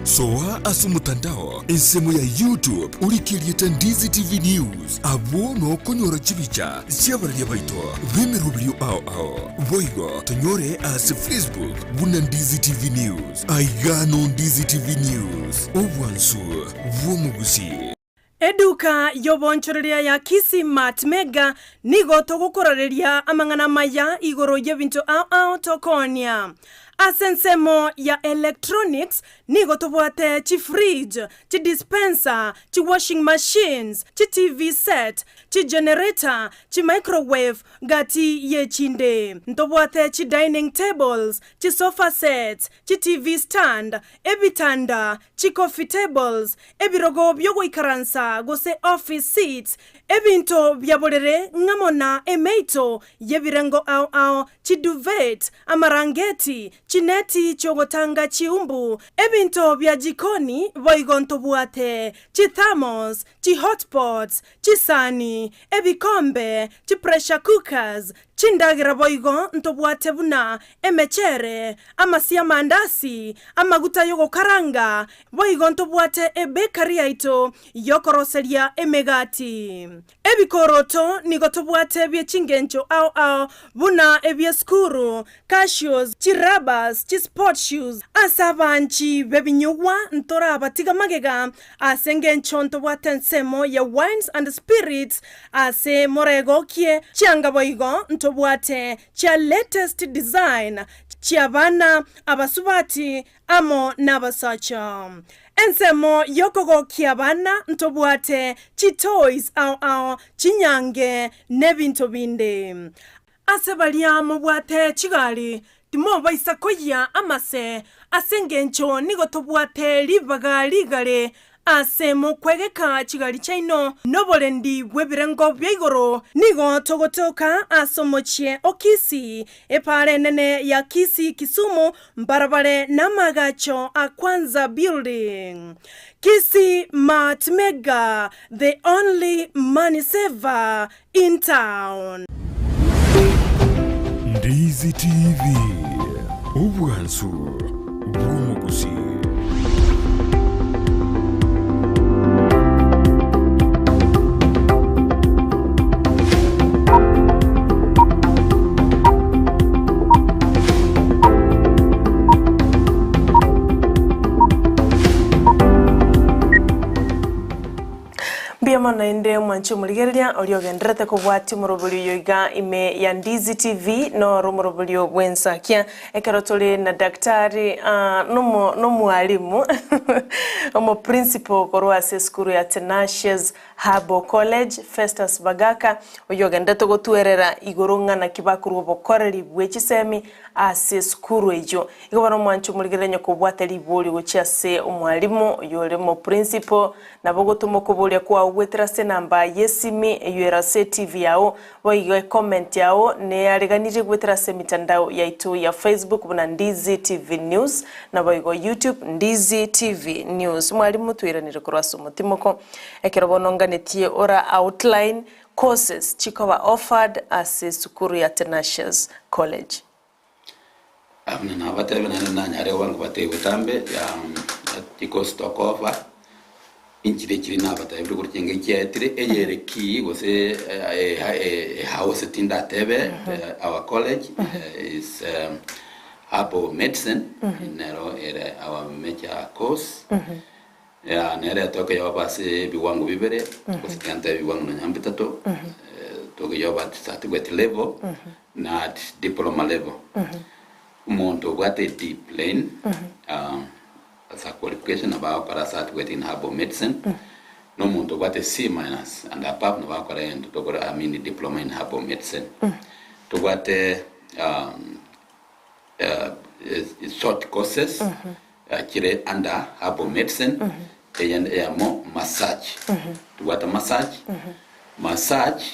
Soa ase omotandao ensemo ya YouTube orike erieta Ndizi TV News, abwo nokonyora chibicha chi'abararia baito b'emeroberio ao ao. Boigo tonyore ase Facebook buna Ndizi TV News. Aiga no Ndizi TV News, obwansu bw'omogusii. Eduka y'oboonchoreria ya Kisii Mart Mega nigo togokorareria amang'ana amaya igoro y'ebinto ao ao tokoonia. Ase ensemo ya electronics nigo tobwate chifridge, chidispenser, chiwashing machines, chiTV set, chigenerator, chimicrowave gati y'echinde. Ntobwate chidining tables, chisofa sets, chiTV stand, ebitanda, chicoffee tables, ebirogo bi'ogoikaransa gose office seats, ebinto bia borere ng'amo na emeito y'ebirengo ao ao, chiduvet, amarangeti, chineti chi'ogotanga chiumbu, ebinto bia jikoni, boigo ntobwate chithermos, chihotpots, chisani, ebikombe, chipressure cookers, Chindagera boigo ntobwate buna emechere, amasio 'amandasi, amaguta y'ogokaranga, boigo ntobwate ebekari yaito y'okoroseria emegati. Ebikoroto nigo tobwate bie chingencho ao ao buna ebi'esukuru, cashews, chirabas, chisport shoes. Ase abanchi b'ebinyugwa ntorabatiga magega Ase engencho ntobwate ensemo ya wines and spirits ase moregokie chianga boigo ntobwate chia latest design chiabana, abasubati amo nabasacha. Ensemo yokogokia abana ntobwate chitoys ao ao, chinyange nebinto binde. Ase baria mobwate chigari, timobaisa koyia amase, ase engencho nigo tobwate ribaga rigare ase mokwegeka chigari chiaino noborendi bw'ebirengo bia igoro. Nigo togotoka ase omochie o Kisii, epaara enene ya Kisii Kisumu, mbarabare namaagacho a Kwanza Building. Kisii Mart Mega, the only money saver in town. Ndizi TV, obwansu bw'omogusii. Mbuya mono naende omwanche omorigereria oria ogendererete kobwatia omoroberio oyo iga ime ya Ndizi TV noro omoroberio bw'ensakia ekero tore na daktari ah, nomo nomwalimu omoprinciple korwa ase esukuru ya Tenacious Herbal College Festus Bagaka oyio ogendererete gotwerera igoro ng'a naki bakorwa obokoreri bwe chisemi ase esukuru eyio. Igo bono omwanche omorigereria onye kobwate riborio gochia ase omwalimu oyio ore omoprinciple Nabo ogotoma okoboria kwao goetera ase enamba y'esimi eyio ere ase eTV yao, boigo ecomment yao neareganirie goetera ase emitandao yaito ya Facebook buna Ndizi TV News naboigo YouTube Ndizi TV News. Mwalimu twairanire korwa ase omotimoko ekero bono onganetie ora outline courses chikoba offered ase esukuru ya Tenacious College. Buna nabatebia naende nanyare koba nkobatebia botambe chikosi tokoba, inchire chiria nabatebirie korwa chingaki chiaetire, eyere key gose ehouse tindatebe our college is herbal medicine nero ere our major course. Nere tokeyoba ase ebiwango bibere, gose tiga ntebe ebiwango nonya mbitato, tokeyoba at certificate level na at diploma level. Omonto obwate D plain as a qualification nabo agokora certificate in herbal medicine, na omonto obwate C minus and above nabo agokora egento tokora I mean diploma in herbal medicine. Tobwate short courses chire under herbal medicine eyende eyemo massage tobwate massage massage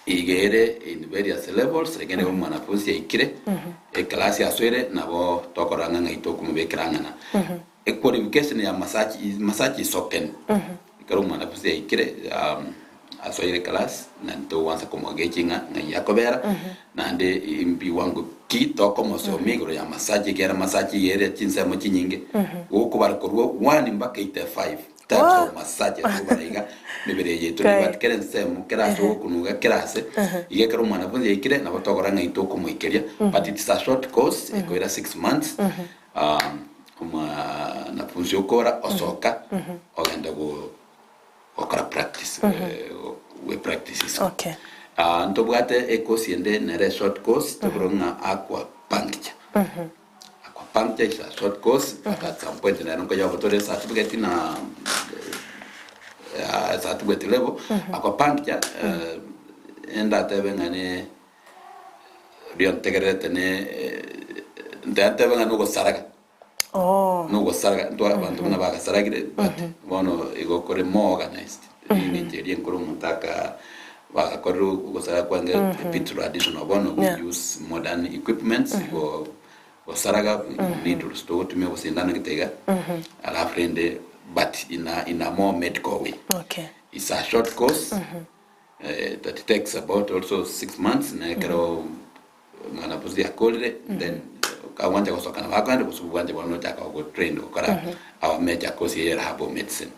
iga ere in various levels ekero nigo omwanafunsi aikire eclass asoire nabo tokorora ng'a ng'ai tokomobekera ang'ana equalification ya massage massage is open Ekero omwanafunsi aikire, asoire class, na ntogwansa komogechi ng'a ng'ai akobera, naende mbiwango ki tokomosomia igoro ya massage ekiagera massage iga ere chinsemo chinyinge, gokobara korwa one mpaka 85 types of massage ase okobara iga, emebere eye yaito nigo kera ensemo, kera ase ogokunuga, kera ase, iga ekero omwanafunsi aikire, nabo tokora ng'ai tokomoikeria, but it's a short course, ekoira 6 months. Omwanafunsi okora osoka ogenda go gokora practice gwe practice isiko. Okay. Ah, ntobwate ecourse ende nere short course tokoroka ng'a aquapuncture. Aquapuncture is a short course but at some point nere nkoyoba tore certificate na eh, certificate level. Aquapuncture eh, endatebe ng'a ne Riria ntegererete ne ntebe ng'a nogosaraga Oh. nogosaraga ntwa abanto buna bagasaragire but bono igo kore more organized ring'encho eria nkore omonto aka bagakorire ogosaraga kwange a bit traditional bono we use modern equipments igo gosaraga needles togotumia ogosindana gete iga alafu rende but in a, in a more medical way Okay. it's a short course That takes about also 6 months na ekero mwanafunzi akorire then kagwancha gosoka nabo akoenda gose bwanche bono nochaka gotrain gokora our major course eye ya herbal medicine.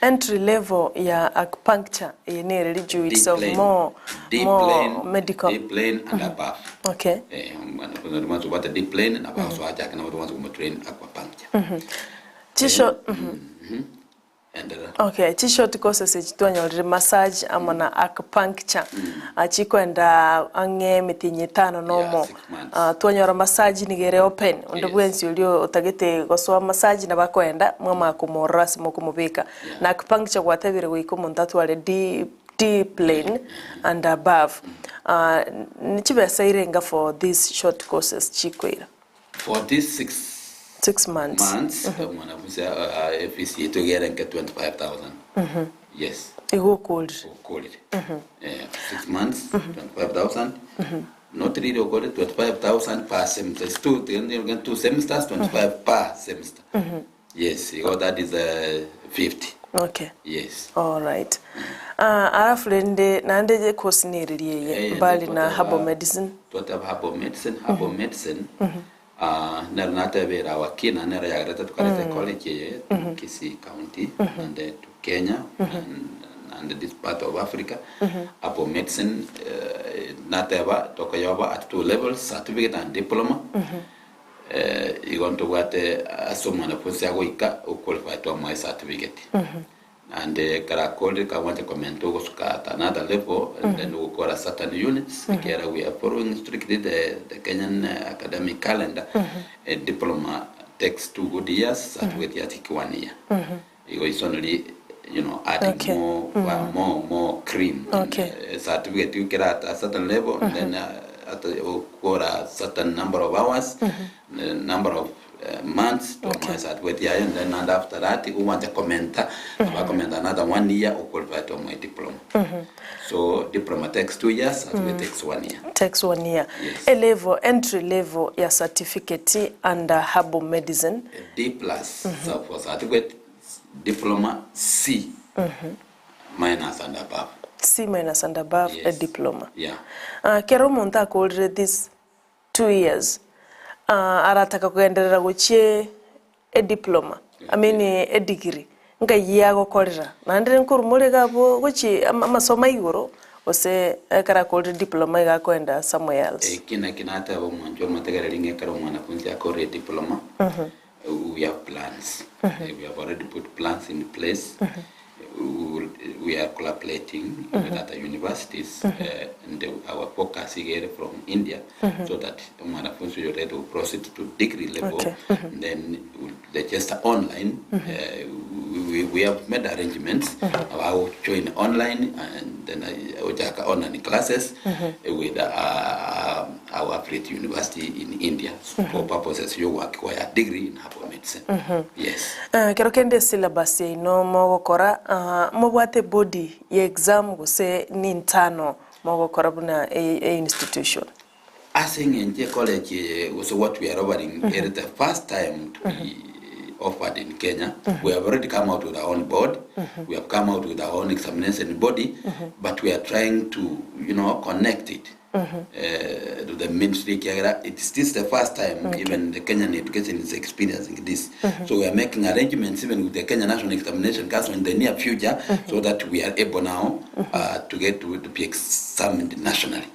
Entry level ya acupuncture eye nere rijuo Deep it's of plane, more deep more plane, medical. deep plane and above. Okay. Eh, mwanafunzi oria mwansi obwate deep plane nabo agosoa achake nabo tobwansi komotrain acupuncture. Chisho Enderera. Okay, chishort courses echi twanyorire massage amo na acupuncture Ah, chikoenda ang'e emetienyi etano na Yeah, omo. 6 months. Ah, twanyora massage nigo ere open, onde bwensi oria otagete gosoa massage nabo akoenda mwamanya komorora ase mokomobeka. Na acupuncture gwatebire goika omonto atware D, D plane and above. Ah, chibesa irenga for these short courses chikoira? For these 6 6 months. Months, mwanafunzi efees yetu iga ere nke 25,000. Yes. Igo okorire. Okorire. 6 months, 25,000. Not really okorire 25,000 per semester. It's two, two semesters, 25 per semester. Yes, igo that is 50. Okay. Yes. All right. Alafu rende naende course nereri eye mbali na herbal medicine. Twateba herbal medicine, herbal medicine nero natebera awakina nero yagerete tukareta college eye to Kisii County and to Kenya and this part of Africa. Herbal medicine nateba tokoyoba at two levels, certificate and diploma. Igo ntobwate ase omwanafunzi agoika oqualify twamoe certificate and karakorire kagwancha komenta ogosuka at another level and then ogokora certain units ekera we are following strictly the Kenyan academic calendar. A diploma takes 2 good years, certificate yatiki one year. Igo is only adding more more cream. Certificate you get at a certain level and then at okora certain number of hours, number of months to okay. Certificate yayo and then and after that uwanja komenta abakomenta another one year oqualify to my diploma. So diploma takes 2 years, certificate takes one year. Takes one year. Yes. A level, entry level ya certificate under herbal medicine. D plus. So for certificate, diploma C minus and above. C minus and above. Yes. A diploma. Yeah. Kero omonto akorire this 2 years arataka kugenderera gochie a diploma, I mean a degree, nkai agokorera naende nkorumore gabo gochi amasomo igoro gose ekero akorire diploma iga akoenda somewhere else? Eki naki nateba omwancho omotegereri ng'a ekero omwanafunzi akorire diploma, we have plans. We have already put plans in place. We are collaborating with other universities and our focus here from India so that mwanafunzi yote to proceed to degree level. Then we'll register online. We have made arrangements how to join online and then ojaka online classes with our affiliate university in India for purposes yo acquire degree in herbal medicine. Yes. Kero kende syllabus yaino mogokora mobwate body ya exam gose ni intano mogokora buna a institution? Ase eng'encho college so what we are offering mm the first time to be offered in Kenya. We have already come out with our own board. We have come out with our own examination body, but we are trying to connect it to the ministry. Kiagera, it's this the first time even the Kenyan education is experiencing this. So we are making arrangements even with the Kenya National Examination Council in the near future so that we are able now to get to be examined nationally.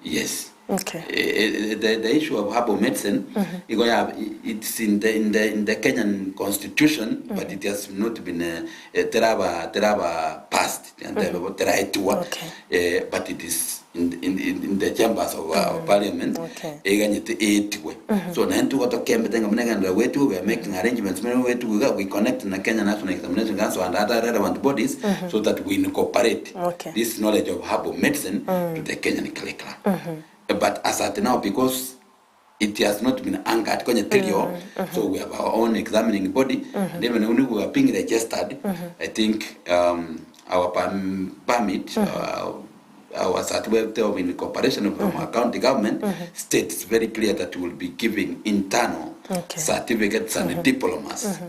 Yes. Okay. The issue of herbal medicine igo ya it's in the in the in the Kenyan constitution but it has not been teraba teraba passed ntebe bo teraetiwa Okay. but it is in in in the chambers of our parliament Okay. eganyete eetiwe so naende nigo tokembete ng'a buna egenderera goetiwa we are making arrangements buna goetiwa iga we connect na Kenya National Examination Council and other relevant bodies so that we incorporate Okay. this knowledge of herbal medicine to the Kenyan curriculum. But as at now, because it has not been anchored, konye terio, so we have our own examining body, and even when we were being registered, I think our permit, our certificate of incorporation from our county government states very clear that we will be giving internal Okay. certificates and diplomas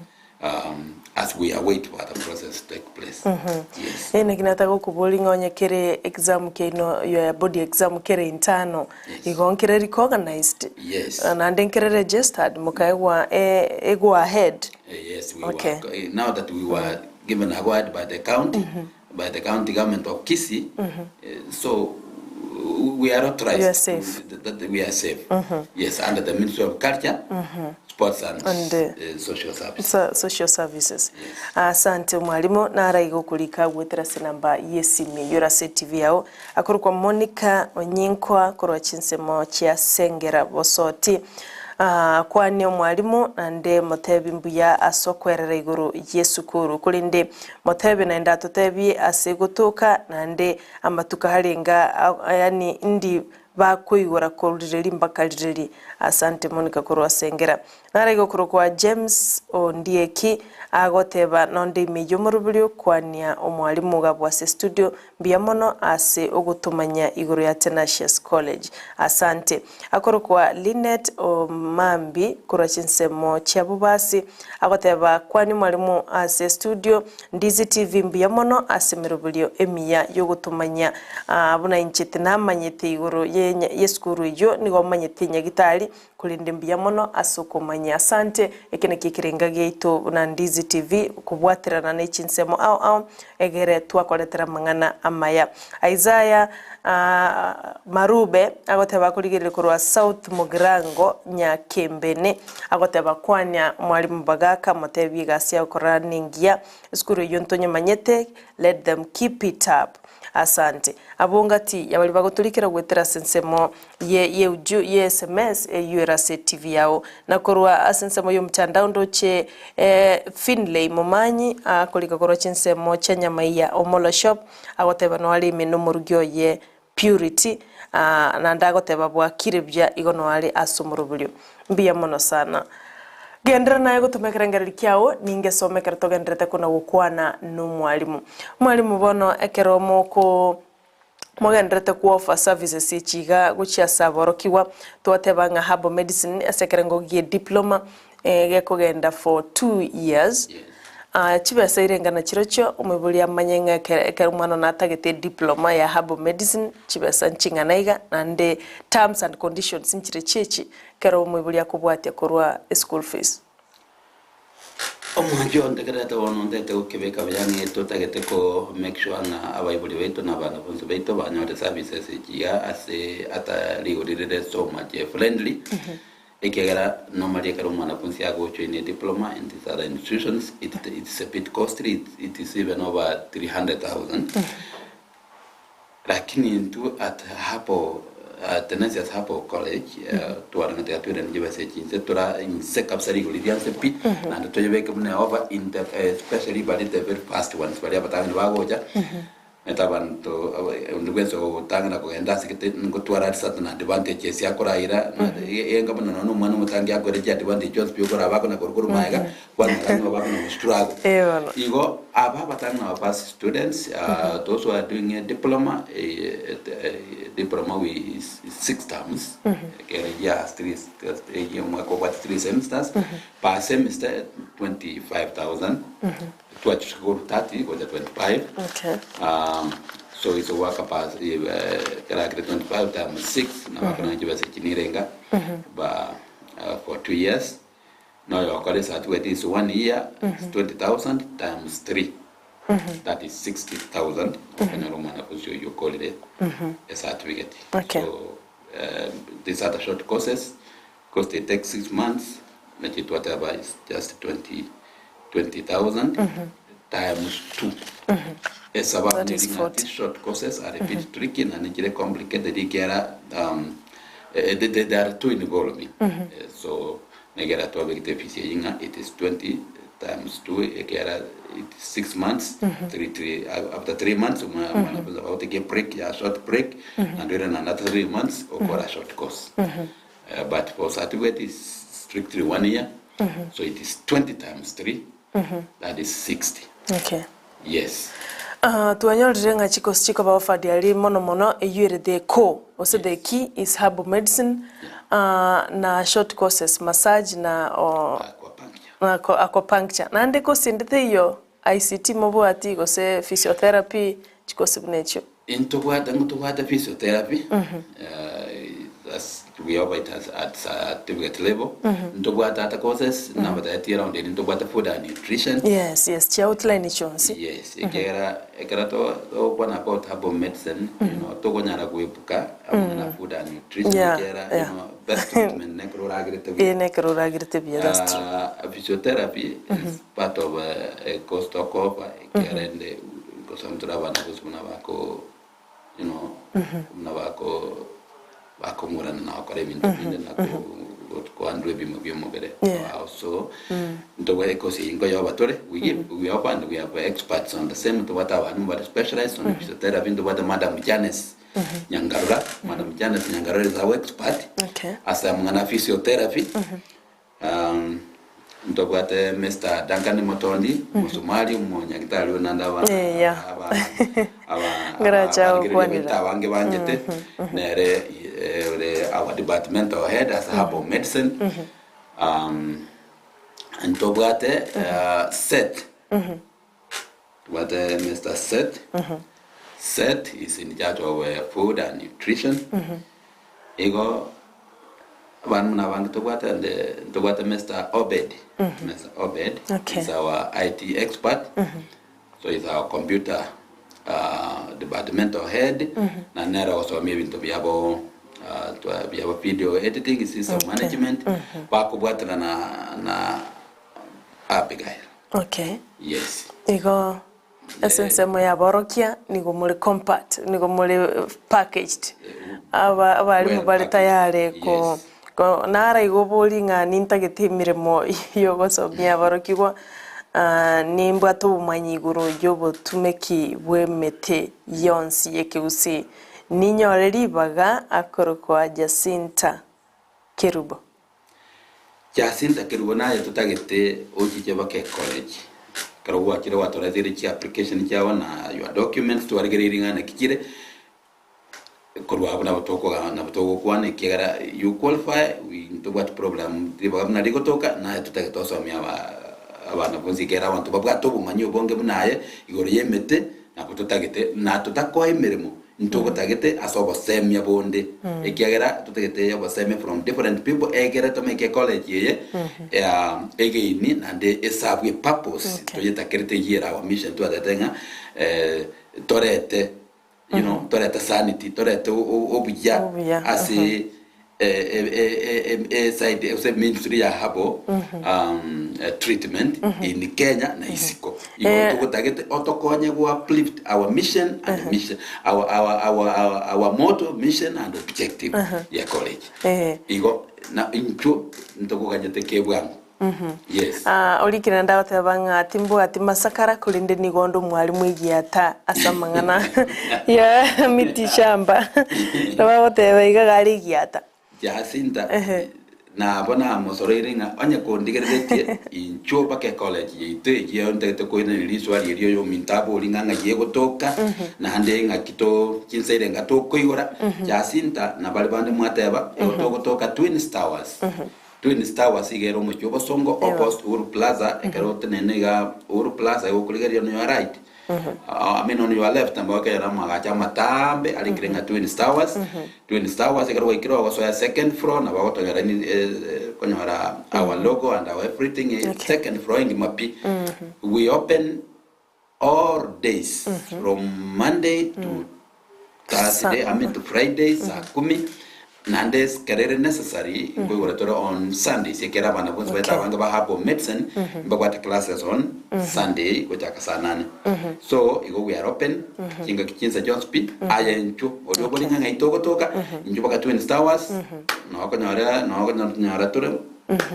as we await for the process to take place. Yes. Ĩ naki nataka gokobori ng'a onye kere exam kiaino your body exam kere internal Yes. igo nkere recognized Yes. Naende nkere registered mokaegwa e go ahead. Yes, we Okay. were, now that we were given a word by the county, by the county government of Kisii, so we are authorized. You are safe. That we are safe. Yes, under the Ministry of Culture, Sports and, And, Social Services. So, social services. Asante mwalimu naraiga okorika gwetera ase namba y'esimi eyio ore ase TV yao akorokwa Monica Onyinkwa korwa chinsemo chia Sengera Bosoti. Ah, kwania omwalimu naende motebi mbuya ase okwerera igoro y'esukuru korende motebi naende atotebie ase egotoka naende amatuko arenge yaani ndi bakoigora korireri mpaka rireri. Asante Monica korwa ase engera. Nare gokorokwa James Ondieki agoteba nonde ime y'omoroberio kwania omwalimu iga bwa ase studio mbuya mono ase ogotomanya igoro ya Tenacious College. Asante. Akorokwa Linet Omambi korwa chinsemo chia Bobasi agoteba kwania omwalimu ase studio Ndizi TV mbuya mono ase emeroberio emiya yogotomanya buna inche tinamanyete igoro yesukuru eyio nigo manyete nyagitari korende mbuya mono ase okomanya. Asante eke nakio ekerenga giaito buna Ndizi TV kobwaterana ne chinsemo ao ao egere twakoretera amang'ana amaya. Isaiah Marube agoteba akorigereria korwa South Mugirango Nyakembene agoteba kwania mwalimu Bagaka motebie egasi agokora nengiya esukuru eyio ntonyemanyete let them keep it up. Asante. Abwo ngati ya baria bagotorikera goetera ase ensemo ye ye uju ye sms eyio ere ase TV yao. Na korwa ase ensemo y'omotandao ndoche eh, Finlay Momanyi akorika korwa chinsemo chia Nyamaiya Omolo Shop agoteba noare ime nomorugi oye Purity ah, naende agoteba bwakire buya igo noare ase omoroberio. Mbuya mono sana. Genderera naye gotoma ekerengererio kiao, ningesome ekero togendererete kona gokwana nomwalimu. Omwalimu bono ekero moko mogendererete ku offer services echi iga gochia ase aborokigwa, twateba ng'a herbal medicine ase ekerengo gie diploma gekogenda for two years, chibesa irenga nachirochio omoibori amanye ng'a ekero ekero omwana one atagete ediploma ya herbal medicine chibesa nching'ana iga, naende terms and conditions nchire chiachi, Ekero omoibori akobwatia korwa eschool fees. Omwancho ontegererete bono ntete gokebeka buya ng'a totagete ko make sure ng'a abaibori baito na abanafunsi baito banyore services echi iga ase ata rigori rire so much friendly ekiagera normally ekero omwanafunsi agojoin a diploma in these other institutions it it's a bit costly it is even over 300,000 Lakini intwe at Herbal, Tenansias Herbal College, twareng'ete iga toirane chibesa echi inse tora inse kabisa rigori ria nse pi, naende toyebeke buna eofa in the especially baria the very first ones baria abatang'ani bagocha, omanyete abanto onde bwensi ogotang'ana kogenda ase gete ngotwara are certain advantages ase akoraira, enga buna nonye na omwana omotangi akoire chiadvantage chionsi pi okoraba akona korwa korwa magega, Kwanyora nigo bakona go struggle. Eh, bono. Igo aba abatang'ani aba first students, those who are doing a diploma, a diploma we is is six terms, ekere year has three a omwaka obwate three semesters, per semester 25,000, twachusika korwa 30 gocha 25, Okay. so is owaka per ekero akire 25 times 6, nabo akona chibesa echi nirenga, ba for 2 years. Noyokora esatiweti is one year is 20,000 times 3 that is 60,000 okonyora omwana gose oyio okorire esatifiketi. Okay. So These are the short courses because they take 6 months, nachi twateba is just 20 20,000 times 2. Esababu That is neri ng'a 40. these short courses are a bit tricky na nichire complicated ikera they are too involving. So negera twabegete fees eyio ng'a it is 20 times 2 ekera it is 6 months, 3 3 after 3 months mwanafunzi agotake a break ya short break and then another 3 months okora short course. But for certificate is strictly one year, so it is 20 times 3, that is 60. Yes. Ah, twanyorire ng'a chikosi chikoba offered aria mono mono eywo ere the core gose the key is herbal medicine na short courses massage na o Aquapuncture. Na aquapuncture. Naende kosi ende teiyo ICT mobwati gose physiotherapy chikosi buna echio. Intobwate ngotobwate physiotherapy, that's we offer it as at certificate level. Ntobwate other courses nabatetie around eri ntobwate food and nutrition. Yes, chia outline chionsi. Yes, ekera ekera to tokwana about herbal medicine, tokonyara goepuka amang'ana food and nutrition ekera best treatment nekero oragirete buya. Eye nekero oragirete buya, that's true. Physiotherapy is part of a course tokoba ekera ende gosomtera abana gose buna bako buna bako bakong'urana na gokora ebinto binde na koandwa ebimo bia omobere. So ntobwate ekosi eye nkoyoba tore, we give, we offer and we have experts on the same. Ntobwate abana bare specialized on physiotherapy. Ntobwate Madam Janice Nyangarora. Madam Janice Nyangarora is our expert ase amang'ana physiotherapy. Ntobwate Mr. Duncan Motondi, Mosomali, omonyagitari oyo naende aba aba aba Ngaracha abarigereria gokwanera. baito abange banchete nere ore our departmental head ase herbal medicine. Ntobwate Seth, tobwate Mr. Seth. Seth is in charge of food and nutrition. Igo abana buna abange tobwate ande ntobwate Mr. Obed. Mr. Obed is our IT expert. So he's our computer departmental head. Na nere ogosomia ebinto biabo biabo video editing, system management bakobwatana na Abigail. Yes. Igo ase ensemo ya aborokia nigo more compact, nigo more packaged. Aba abarimu Well bare packaged. tayari ko ko nara igo bori ng'a nintagete emeremo yogosomia aborokigwa nimbwate obomanyi igoro yobotumeki bwa emete yonsi yekegusii. Ninyore ribaga akorokwa Jacinta Kerubo. Jacinta Kerubo naye totagete ochiche baka ecollege. Ekero gwachire gwatoreteire chiapplication chiao na your documents twarigereirie ng'a naki chire, korwa abwo nabo tokoga nabo togokwana ekiagera you qualify, we ntobwati problem ribaga buna rigotoka naye totagete osomie aba abana bonsi ekiagera abanto babwate obomanyi obonge buna aye igoro ya emete nabo totagete na totakoa emeremo ntogotagete ase obosemia bonde ekiagera totagete obosemia from different people egere tomeke ecollege eye egeini naende eserve a purpose toyetakerete eyio ere our mission twatete ng'a torete torete sanity, torete obuya Obuya, ase eside ase ministry ya herbal treatment in Kenya na isiko. Igo togotagete otokonye go uplift our mission and mission our motto, mission and objective ya college. Igo na intwo ntokoganyete kebwango. Yes. Ah, orikire naende agoteba ng'a timbwati masakara korende nigo onde omwalimu egiata ase amang'ana ya miti shamba. Nabo agoteba iga iga are egiata. Jacinta, nabo namosoroire ng'a onye kondigereretie inchuo mpaka ecollege yaito eyio ntagete koiraneria riswali erio oyominto abori ng'a ng'ai egotoka naende ng'aki to chinsa irenga tokoigora. Jacinta na baria bande mwateba igo togotoka Twins Towers. Twins Towers iga ere omochie obosongo opposite Uhuru Plaza ekero otenene iga Uhuru Plaza igo okorigereria on your right I mean on your left nabo okonyora amagacho amatambe arikire ng'a Twins Towers. Twins Towers ekero gwaikire ogosoa second floor nabo ogotonyora konyora our logo and our everything second floor engima pi. We open all days from Monday to Thursday, I mean to Friday saa kumi. Naende ekero ere necessary nkoigora tore on Sundays ekero abana bonsi baito abange ba Herbal Medicine mbabwate classes on Sunday gochaka saa nane. So igo we are open chingaki chinsa chionsi pi aye inchuo oria obore ng'a ng'ai togotoka inchuo mpaka Twin Towers noo okonyora noo okonyora tore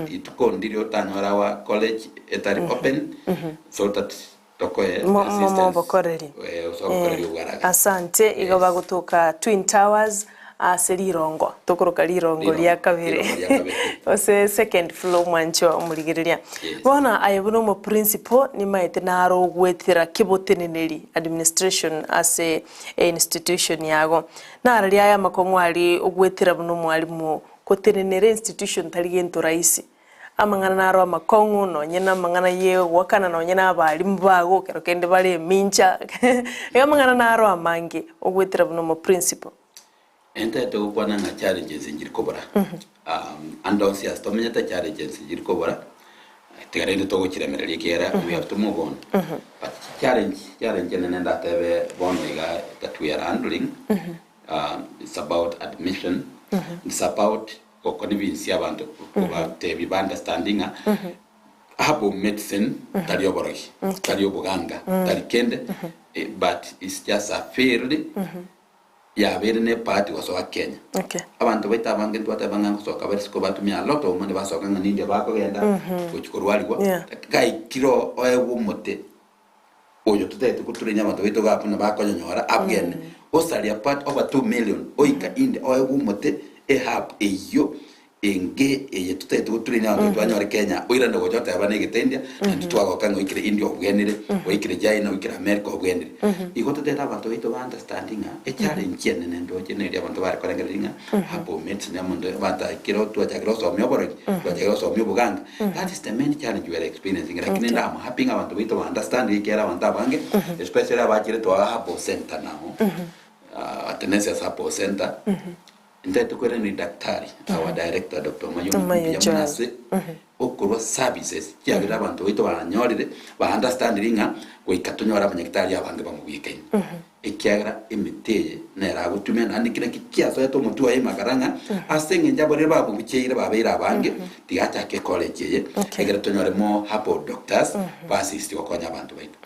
rituko ndiri otanyore our college etari open so that tokoe assistance Mobokoreri. eh, ase obokoreri obwaraga. Asante igo Yes. bagotoka Twin Towers ase rirongo tokoroka rirongo Rirongo, ria kabere rirongo ria kabere. gose second floor mwancho omorigereria. Yes. Bono aye buna omoprincipo nimaete naro ogwetera keboteneneri administration ase einstitution yago. Nararia aya amakong'u aria ogwetera buna omwalimu gotenenera institution tari gento rahisi. Amang'ana naro amakong'u, nonye namang'ana y'ogoakana, nonye na abalimu bago, ekero kende bare emincha, iga amang'ana naro amange, ogwetera buna omoprinciple. Ntete gokwana ng'a challenges nchiri kobora, ande onsi ase tomenyete challenges nchiri kobora, tiga rende togochiremereria ekiagera we have to move on. But challenge, challenge enene ndatebe bono iga that we are handling, it's about admission, it's about Gokonvinsia abanto kobatebia ba understand ng'a herbal medicine tari oborogi, tari oboganga, tari kende but it's just a field yabeire ne ebahati gosoa Kenya. Okay. Abanto baito abange ntwateba ng'a ngosoka bare isiko batumia a lot of money basoka ng'a nindio bakogenda gochia korwariwa, Yeah. gaikire oo oegwe omote oyo totagete goturenia abanto baito iga buna bakonyonyora abwene, osaria part over 2 million oika inde oegwe omote ehub eyio enge eye totagete goturenia abanto baito banyore Kenya oirane gocha oteba na egete India naintwe twagoka ng'a oikire India obwenire, oikire China, oikire America obwenire. Igo totagete abanto baito ba understand ng'a echallenge enene ndoche neria abanto bare korengereria ng'a herbal medicine omonto abanto ekero twachakire gosomia oborogi, twachakire gosomia oboganga. That is the main challenge we are experiencing lakini mm. I'm happy ng'a abanto baito ba understand ekiagera abanto abange especially abachire twa Herbal Center now Athanasius Herbal Center ntaete koirana ni daktari our director Dr. Omayo Omayo mbuya Joel. mono ase okorwa services chiagera abanto baito banyorire ba understandire ng'a goika tonyore abanyagitari abange bamobwekaine Ekiagera emete eye nere agotumia, naende kera ki kiasoete omotwe oye imakara ng'a ase engencho aborere bamobucheire babeire abange, tiga achake ecollege eye, egere tonyore more herbal doctors baassist gokonya abanto baito.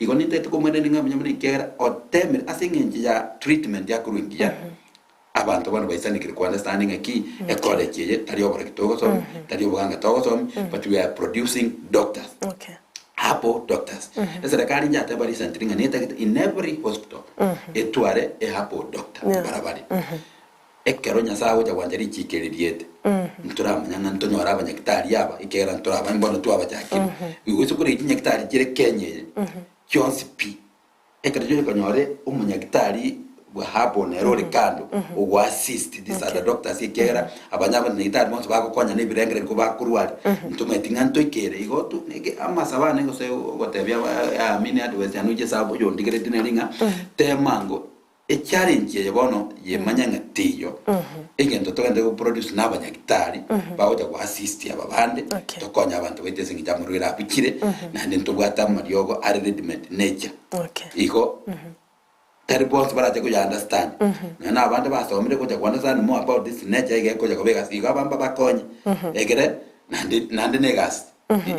Igo nintagete komwenerania ng'a mbuya mono ekiagera otemire ase engencho ya treatment yakorwa engiya, abanto bono baisanekire ko understand ng'a ki ecollege eye tari oborogi togosomia, tari oboganga togosomia, but we are producing doctors. Herbal doctors. Eserekari njateba recently ng'a netagete in every hospital etware a herbal doctor Yeah. barabare. Ekero Nyasaye agocha gwancha richiko eri riete, ntoramanya ng'a ntonyore abanyagitari aba ekiagera ntoraba mbono twabachakire. Igo ase kore chinyagitari chire Kenya eye, chionsi pi, Ekero giocha konyore omonyagitari bwa herbal nere ore kando ogo assist these other doctors ekiagera abanya abanyagitari bonsi bagokonyana ebirengererio ko bakorwaria ntomanyeti ng'a ntoikere igo tu neke amasabo ane gose ogotebia aba I mean advice yane gochia ase aba oyondigeretie nere ng'a tema ango echallenge eye bono yemanye ng'a teiyo egento togende go produce na abanyagitari bagocha go assist aba bande Okay. tokonye abanto baito ase eng'encho amarwaire abuchire naende ntobwate amariogo are ready made nature. Okay. Igo tari bonsi barache koya understand nonya na abande basomire gocha ko understand more about this nature iga ekocha koba egasi igo abambe bakonye egere naende naende na egasi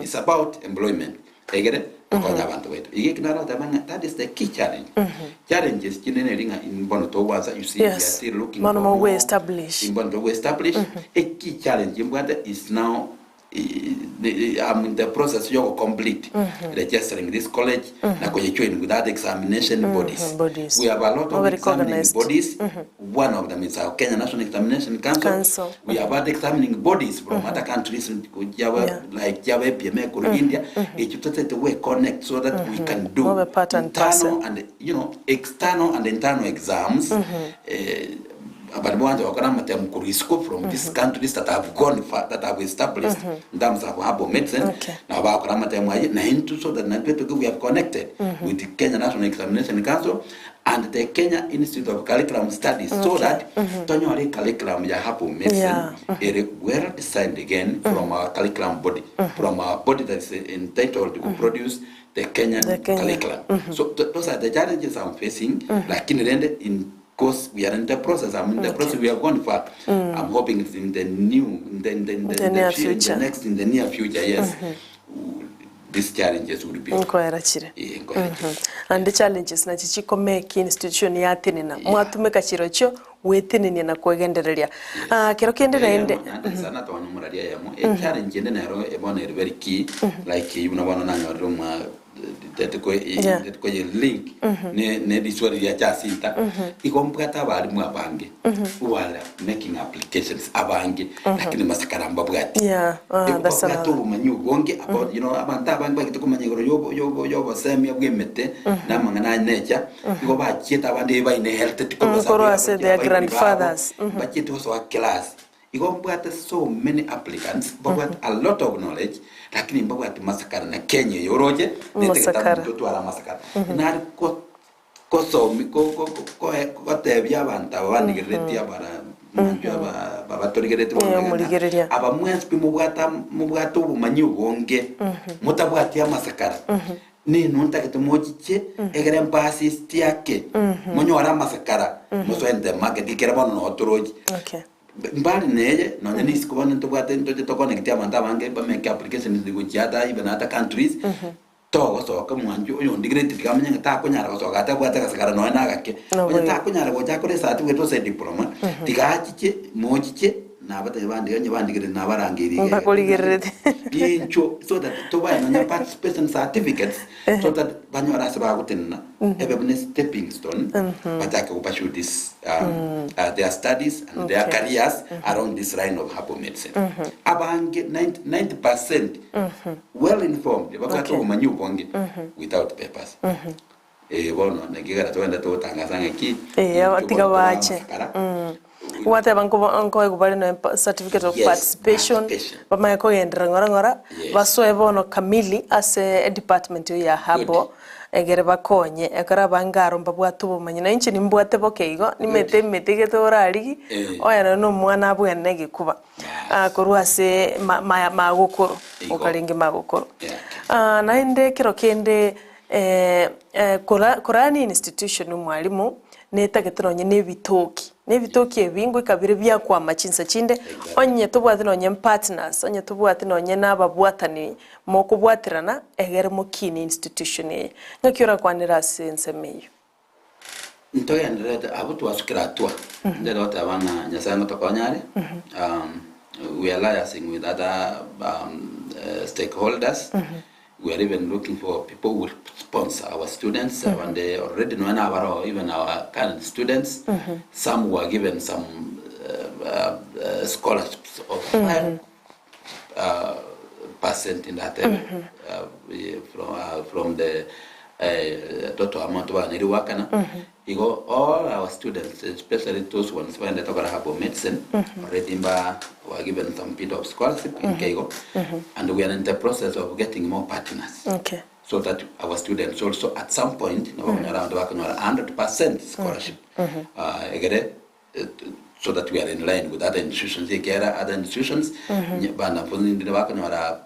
it's about employment egere tokonye abanto baito. Iga eki naroteba ng'a that is the key challenge. Challenges chinde neri ng'a in bono togwansa you see we are Yes. still looking Bono for more mogoestablish. bono togoestablish a key challenge mbwate is now I'm in the process yo complete registering this college na koye join with other examination bodies. bodies. We have a lot of Over examining recognized. bodies. One of them is our Kenya National Examination Council. Council. We have other examining bodies from other countries Java, Yeah. like Java, PMA, Kuru, India. It is we connect so that we can do More part and internal parcel. and external and internal exams. Abantu bonse bakora amatemu kuru isiko from these countries that have gone far, that have established in terms of herbal medicine. Nabo bakora amatemu aye na into so that naintwe toke we have connected with the Kenya National Examination Council and the Kenya Institute of Curriculum Studies so that tonyore curriculum ya herbal medicine ere well designed again from our curriculum body, from our body that is entitled to produce the Kenyan The Kenyan. curriculum. So those are the challenges I'm facing, lakini rende in. Course we are in the process, I'm in the process, we have gone far. I'm hoping it's in the new, in the, in the, in the, The in the, near fu- in the future. next, in the near future, yes. These challenges will be over. Nkoera chire. Eh, nkoera chire. Ande challenges nachi chikomeki institution yatenena mwatumeka chirochio gwetenenia na kwegendereria. Ah, kero kende naende Eyemo, naende sana twanya omoraria eyemo echallenge ende nero bono eri very key like eywo buna bono nanyorire omwa Yeah. tete link ne ne riswali ria Jacinta igo mbwate abarimu abange who are making applications abange lakini masakara mbabwati Yeah, ah, Igo that's babwate another. obomanyi obonge about you know abanto abange bagete komanya igoro yobo yobo yobosemia bwa emete na amang'ana aya necha igo bachiete abande baine health Korwa ase their grandfathers. bachiete gosoa class igo mbwate so many applicants babwate a lot of knowledge lakini mbabwate masakara na Kenya eye oroche Masakara. totwara amasakara nari ko kosomi ko- ko- ko- koe- gotebia abanto aba bandigereretie abara manchwe aba babatorigeretie Eh, bono ng'a omorigereria. aba mwensi pi mobwate mobwate obomanyi obonge motabwati amasakara nino ntagete mochiche egere mpassist ake monyore amasakara mosoe in the market ekere bono noo torochi Okay. mbari neye nonya na isiko bono ntobwate ntoche toconnecti abanto abange bamake applications gochia ata even other countries togosoka mwancho oyo ondigereti tiga amanye ng'a takonyara gosoka atabwate agasakara nonya na agake Nabo onye igo. takonyara gocha akore ecertificate gose ediploma tiga achiche mochiche nabatebi bande onye bandigereti nabarangeiri iga iga. Mbakorigerereti. Incho so that tobae nonya participation certificates so that banyore ase bagotenena ebe buna stepping stone bachake go pursue this um, their studies and their Okay. careers around this line of herbal medicine. Abange 90 percent well informed babwate Okay. obomanyi obonge without papers. Eh, bono naki ekero togenda togotangasa ng'aki Eh, intwe tiga bono bache. toramasakara. Gwateba nko- nkoegwa bare noe pa- certificate of Yes, participation participation. bamanye kogenderera ng'ora ng'ora Yes. basoe bono kamili ase edepartment eyo ya habo Good. egere bakonye ekero abange aro mbabwate obomanyi na inche nimbwate boke igo nimete emete gete orarigie Eh. oye nonye na omwana abwene egekuba Bas. korwa ase ma- ma- magokoro Igo. okarenge magokoro Yeah. Ah, naende ekero kende eh, eh, kora korani institution omwalimu netagete nonye na ebitoki, na ebitoki ebi ngoika bire biakwama chinsa chinde, onye tobwati nonye partners, onye tobwati nonye na ababwatani mokobwaterana egere mokinie institution eye. Ng'aki orakwanere ase ensemo eyio? Ntogendererete abwo twasukire hatua ndere goteba ng'a Nyasaye ngotokonya are um, we are liaising with other um, stakeholders we are even looking for people who will sponsor our students abande already nonya nabaro even our current students some were given some uh, uh, scholarships of 5 percent in that area from, from the total amount baneri wakana igo all our students especially those ones baendete gokora herbal medicine already mba were given some bit of scholarship in Keigo and we are in the process of getting more partners Okay. so that our students also at some point nabo bakonyora abanto bakonyora 100% scholarship egere so that we are in line with other institutions ekiagera other institutions banafunzi ndire bakonyora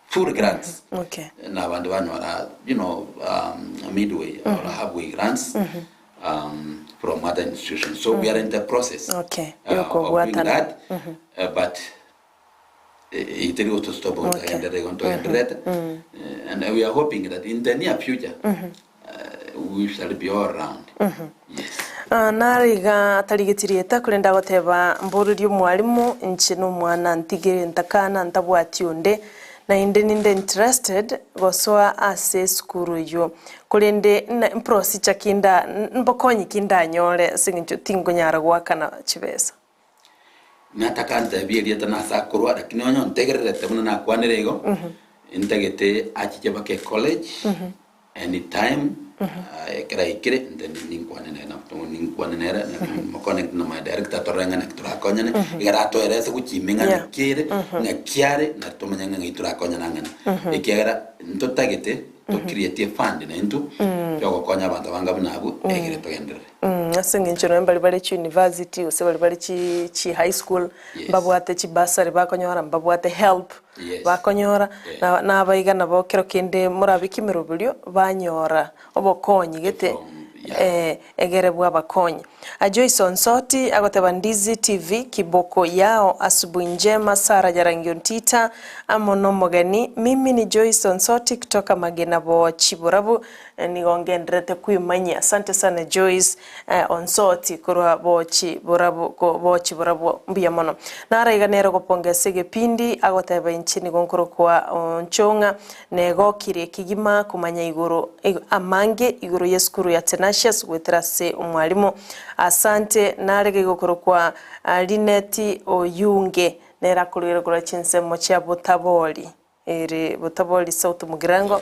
full grants Okay. na abande banyora you know um, midway or halfway grants um, from other institutions so we are in the process Okay. of doing Yokobwatana. that but iteri gotostop Okay. gotagenderera igo ntogendererete and we are hoping that in the near future we shall be all round yes Ah, nare iga atarigeti rieta korende agoteba mborerie omwalimu inche na omwana ntigere ntakana ntabwati onde naende ninde interested gosoa ase esukuru eywo korende na mprosicha ki nda mbokonyi ki ndanyore ase eng'encho tingonyara goakana chibesa. Nataka ntebie erieta nase akorwa lakini onye ontegererete buna nakwanire igo ntagete achiche mpaka ecollege anytime ekero aikire then ninkwane nere ninkwane nere moconnect na my director torore ng'a naki torakonyane ekero atoerese gochima ng'a Yeah. naki ere ng'aki are nari tomanye ng'a ng'ai torakonyana ng'ana ekiagera ntotagete to create efund naintwe yogokonya abanto abange buna abwo egere togenderere. Ase eng'encho nonye mbari bare chiuniversity gose bari bare chi chi high school Yes. mbabwate chibursary bakonyora mbabwate help Yes. bakonyora Yeah. na nabaiga nabo kero kende morabike emeroberio banyora obokonyi gete From, yes. Eh, egere bwabakonye. Joyce Onsoti agoteba Ndizi TV kiboko yao asubuhi njema Sarah Jarangi Ontita amo nomogeni mimi ni Joyce Onsoti kutoka Magena Bochi Borabu nigo ngenderete kwimanyia asante sana Joyce Onsoti korwa Bochi Borabu Bochi Borabu mbuya mono naro iga nere ogopongesa egepindi agoteba inche nigo nkorokwa Onchong'a Negokirie kegima komanya igoro amange igoro y'esukuru ya Tenacious goetera ase omwalimu. Asante nare gegokorokwa Linet Oyunge nere akorwire korwa chinsemo chia Botabori ere Botabori South Mugirango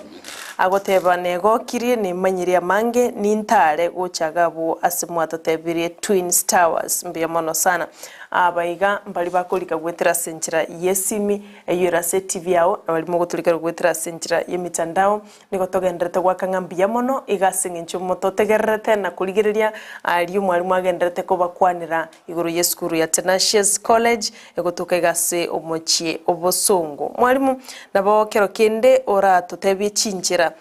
agoteba negokirie nimanyire amange nintare gocha iga abwo ase mwatotebirie Twins Towers mbuya mono sana. Aba iga mbari bakorika goetera ase enchera y'esimi Eyio ere ase etibi yao, na baria mogotorikera goetera ase enchera y'emitandao, nigo togendererete goaka ng'a mbuya mono, iga ase eng'encho mototegererete na korigereria aria omwalimu agendererete kobakwanera igoro y'esukuru ya Tenacious College egotoka iga ase omochie obosongo. Mwalimu, nabo kero kende oratotebie chinchera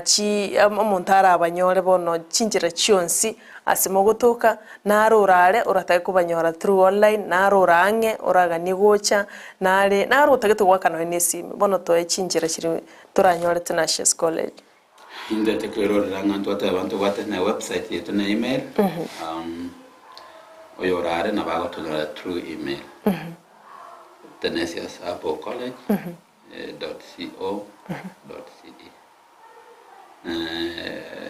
chi omonto arabanyore bono chinchera chionsi Ase mogotoka, naro orare oratake kobanyora through online, naro ore ang'e oraganie gocha, nare naro otagete goaka nonya na esimi. Bono toe chinchera chiria toranyore Tenacious College. Intete kwerorera ng'a ntwateba ntobwate ne website yaito ne email, oyo orare nabo agotonyora through email, Tenacious Apple College dot co dot ce.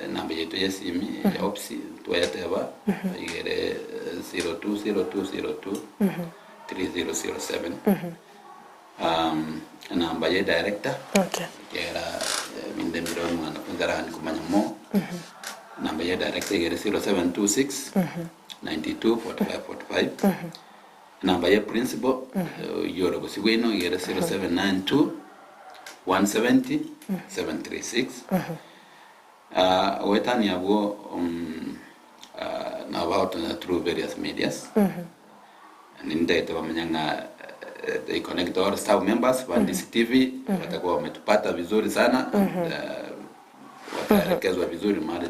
Enamba yaito y'esimi ya ofisi twayeteba igere 020202 3007 enamba ye director Okay. ekiagera ebinto mbire omwanafunzi araganie komanya more enamba ye director igere 0726 92 45 45 Enamba ye principal oyio ore bosio bwaino igere 0792 170 736 Ah, goetania abwo um, ah, nabo bagotonya through various medias nintagete bamanye ng'a eh, they connect all staff members ba DCTV watakuwa wametupata vizuri sana and, eh, wataelekezwa vizuri mahali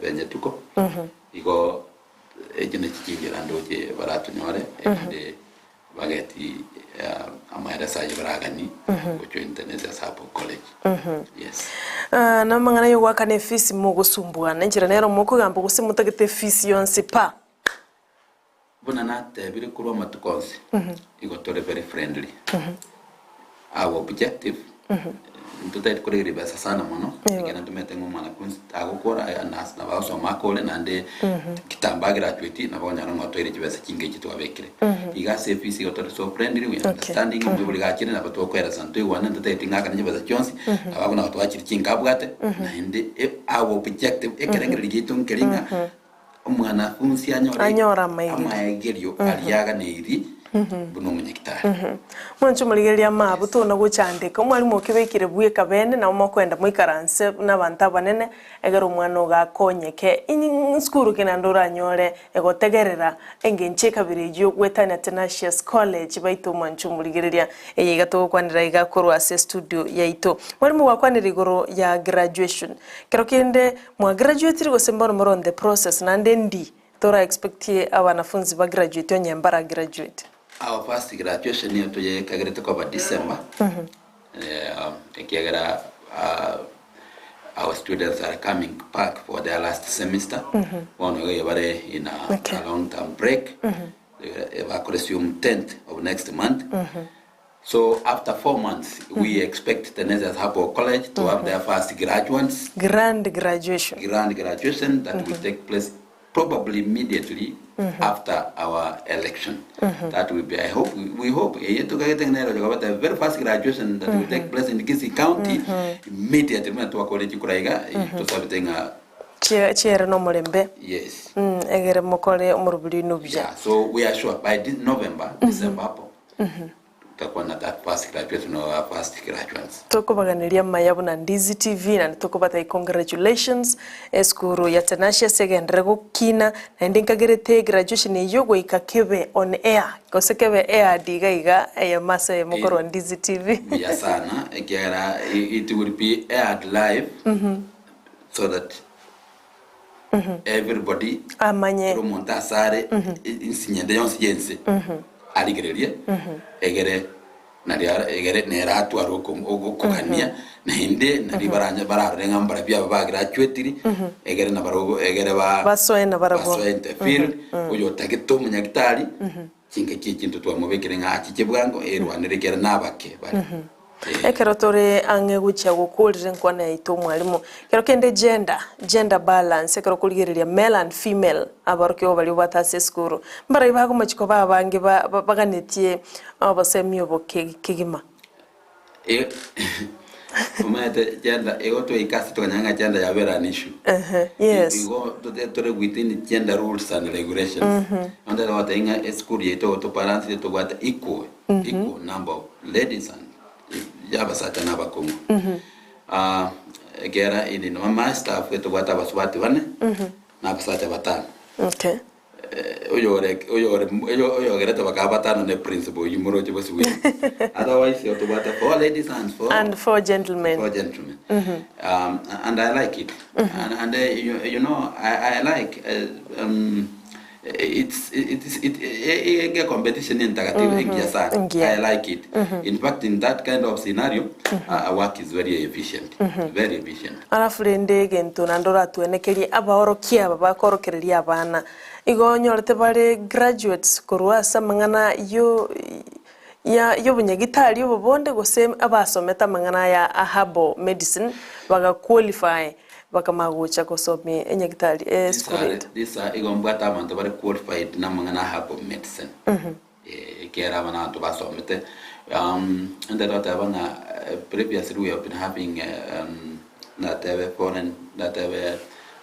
penye tuko igo Eki nakio chinchera ndoche baratonyore, erinde bageti amaereso ayio baraganie gochia Tenesia Sabo College. Yes. Ah, namang'ana yogoakana efisi mogosumbuana, enchera nero mokogamba gose motagete efisi yonsi pa. Buna natebire korwa amatuko onsi, igo tore very friendly. Our objective ntotagete koregereria besa sana mono ekero ntomanyete ng'a omwanafunzi agokora nabo agosoma akore naende kitambo agraduate nabo okonyora ng'a otoire chibesa chinke echi twabekire. Iga ase efisi igo tore so friendly we understanding omoibori gachire nabo tokoeresana toigwane ntotageti ng'a akane chibesa chionsi nabo abwo nabo twachire chinka abwate naende our objective ekerengererio giaito nkeri ng'a Omwanafunsi anyore Anyore amaegerio. amaegerio aria aganeiri buna omonyagitari. Mwanche omorigereria amabu tona gochandeka. Omwalimu okebekire bweka bene nabo mokoenda moikaranse buna abanto abanene egere omwana ogo akonyeke. Inyi nsukuru ki naende oranyore egotegerera engencho ekabira eyio goetania Tenacious College baito omwanche omorigereria eye iga togokwanera iga korwa ase estudio yaito. Mwalimu gwakwanire igoro ya graduation. Kero kende Mwagraduatire gose mbono more on the process naende ndi tora expectie abanafunzi ba graduate onye mbara graduate. Our first graduation nigo toyekagerete koba December, ekiagera our students are coming back for their last semester, bono iga bare in a long term break, bakoresume tenth of next month. So after 4 months we expect Tenesa's Herbal College to have their first graduates. Grand graduation. Grand graduation that will take place probably immediately after our election. That will be, I hope, we hope, eh, tokagete ng'a nero the very first graduation that will take place in Kisii County immediately buna twakore chikura iga, tosabete ng'a Chie- Chiere nomorembe. Yes. Egere mokore omorobiri oino buya. Yeah, so we are sure by this November, December hapo, tutakuwa na that first graduation or our first graduates. Tokobaganeria amaya buna Ndizi TV naende tokobatebia congratulations esukuru ya Tenacious egenderere gokina naende nkagerete graduation eyio goika kebe on air gose kebe aired iga iga eyemo ase eyemo korwa Ndizi TV. Buya sana ekiagera it will be aired live so that. Everybody Amanye. kera omonto ase are insinyende yonsi y'ense arigererie egere nari ara- egere nere atware oko- okogania naende nari baranya bararore ng'a mbarabwo aba bagraduatiri egere nabarobwo egere ba Basoe nabarabwo. basoe into field oyotagete omonyagitari Chingaki echi intwe twamobekire ng'a achiche bwango, erwanere ekero nabake bare. Ee. Ekero tore ang'e gochia gokorera enkwana yaito omwalimu, ekero kende gender, gender balance, ekero okorigereria male and female abarokigwa baria obwate ase esukuru, mbarai bagomochia koba abange ba baganetie obosemi obo kegima. Omanyete gender igo twaika ase tokanyora ng'a gender yabera an issue. Ehe, yes. Igo tote tore within gender rules and regulations. Onde togotebia ng'a esukuru yaito igo tobalansire tobwate equal, equal number of ladies and ya abasacha na abakungu. Ah, ekera in my staff tobwate abasubati bane na abasacha batano. Okay. Oyore oyore oyogerete bakaba batano ne principal oyio moroche bosio bwenu. Otherwise otobwate four ladies and four And four gentlemen. four gentlemen. And I like it. And, and you, you know, I, I like it's it's it enge competition entagatifu engiya sana. Engiya. I like it. In fact, in that kind of scenario, our work is very efficient. Very efficient. Alafu rende egento naende oratwenekerie abaorokia aba bakorokereria abana, igo onyorete bare graduates korwa ase amang'ana yo ya y'obonyagitari obo bonde gose abasomete amang'ana aya a herbal medicine baga qualify bakamanya gocha gosomia enyagitari esukuru yaito. These are igo mbwate abanto bare qualified namang'ana a herbal medicine. Ekiagera aba nabanto basomete. Ntari goteba ng'a previously we have been having ndatebe foreign ndatebe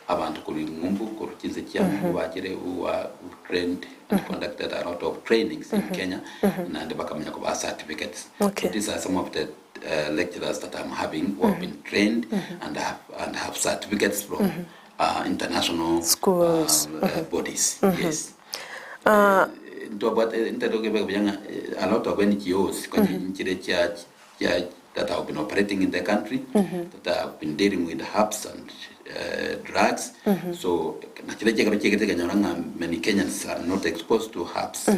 abanto korwa ng'umbu korwa chinse chia ng'umbu bachire who were trained and conducted a lot of trainings in Kenya naende bakamanya kobaa certificates. Okay. So these are some of the lecturers that I'm having who have been trained and have and have certificates from international Schools. bodies. Yes. Ntobwate ntatoke buya ng'a a lot of NGOs konya nchire chia chia that have been operating in the country that have been dealing with herbs and drugs so nachire chekero chiegete kanyora ng'a many Kenyans are not exposed to herbs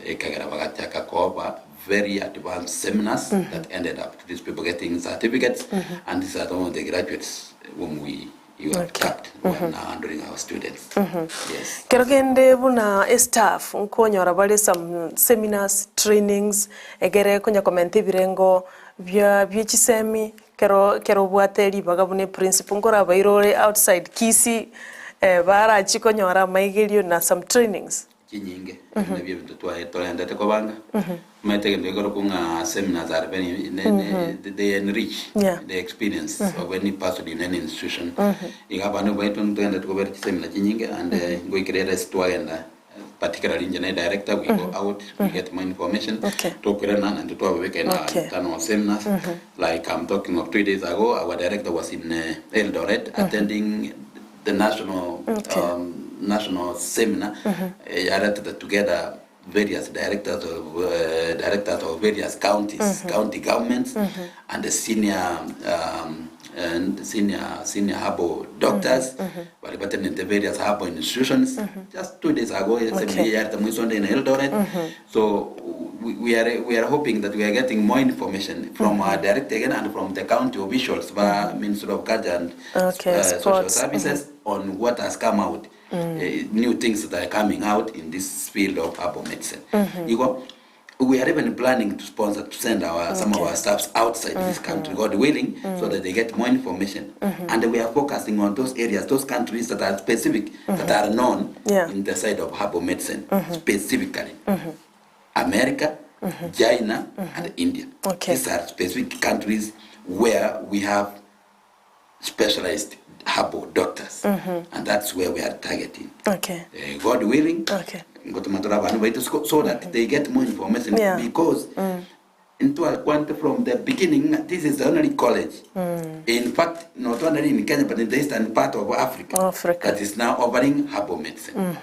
ekagera bagachaka koba very advanced seminars that ended up to these people getting certificates and these are some of the graduates whom we you have tapped who are now handling our students. Yes. Kero kende buna estaff nkonyora bare some seminars, trainings, egere konya komenta ebirengo bia bie chisemi kero kero obwate ribaga buna eprinciple nkorabaire ore outside Kisii barachie konyora amaigerio na some trainings. Chinyinge, ebi nabio ebinto twaye torendete kobanga, omanyete egento gekorokwa ng'a seminars are very ne ne they enrich Yeah. the experience of any person in any institution. Iga abana baito ntogendete kobera chiseminar chinyinge and ngoikera ere ase twagenda particularly inche na director we go out we get more information Okay. tokoirana naende twababeka in our Okay. internal seminars like I'm talking of 2 days ago our director was in Eldoret attending the national Okay. national seminar yaretete together various directors of directors of various counties, county governments, and the senior and senior senior herbal doctors bari batenente various herbal institutions just 2 days ago seminar yarete mwisonde in Eldoret. So we are hoping that we are getting more information from our director again and from the county officials by Ministry of Culture and Social sports. Services on what has come out, new things that are coming out in this field of herbal medicine. Igo, we are even planning to sponsor to send our some of our staffs outside this country, God willing, so that they get more information. And we are focusing on those areas, those countries that are specific, that are known in the side of herbal medicine, specifically. America, China, and India. These are specific countries where we have specialized herbal doctors, and that's where we are targeting. God willing, ngotumatura abantu baitu so that they get more information because into a quant from the beginning, this is the only college. In fact, not only in Kenya but in the eastern part of Africa, Africa. that is now offering herbal medicine.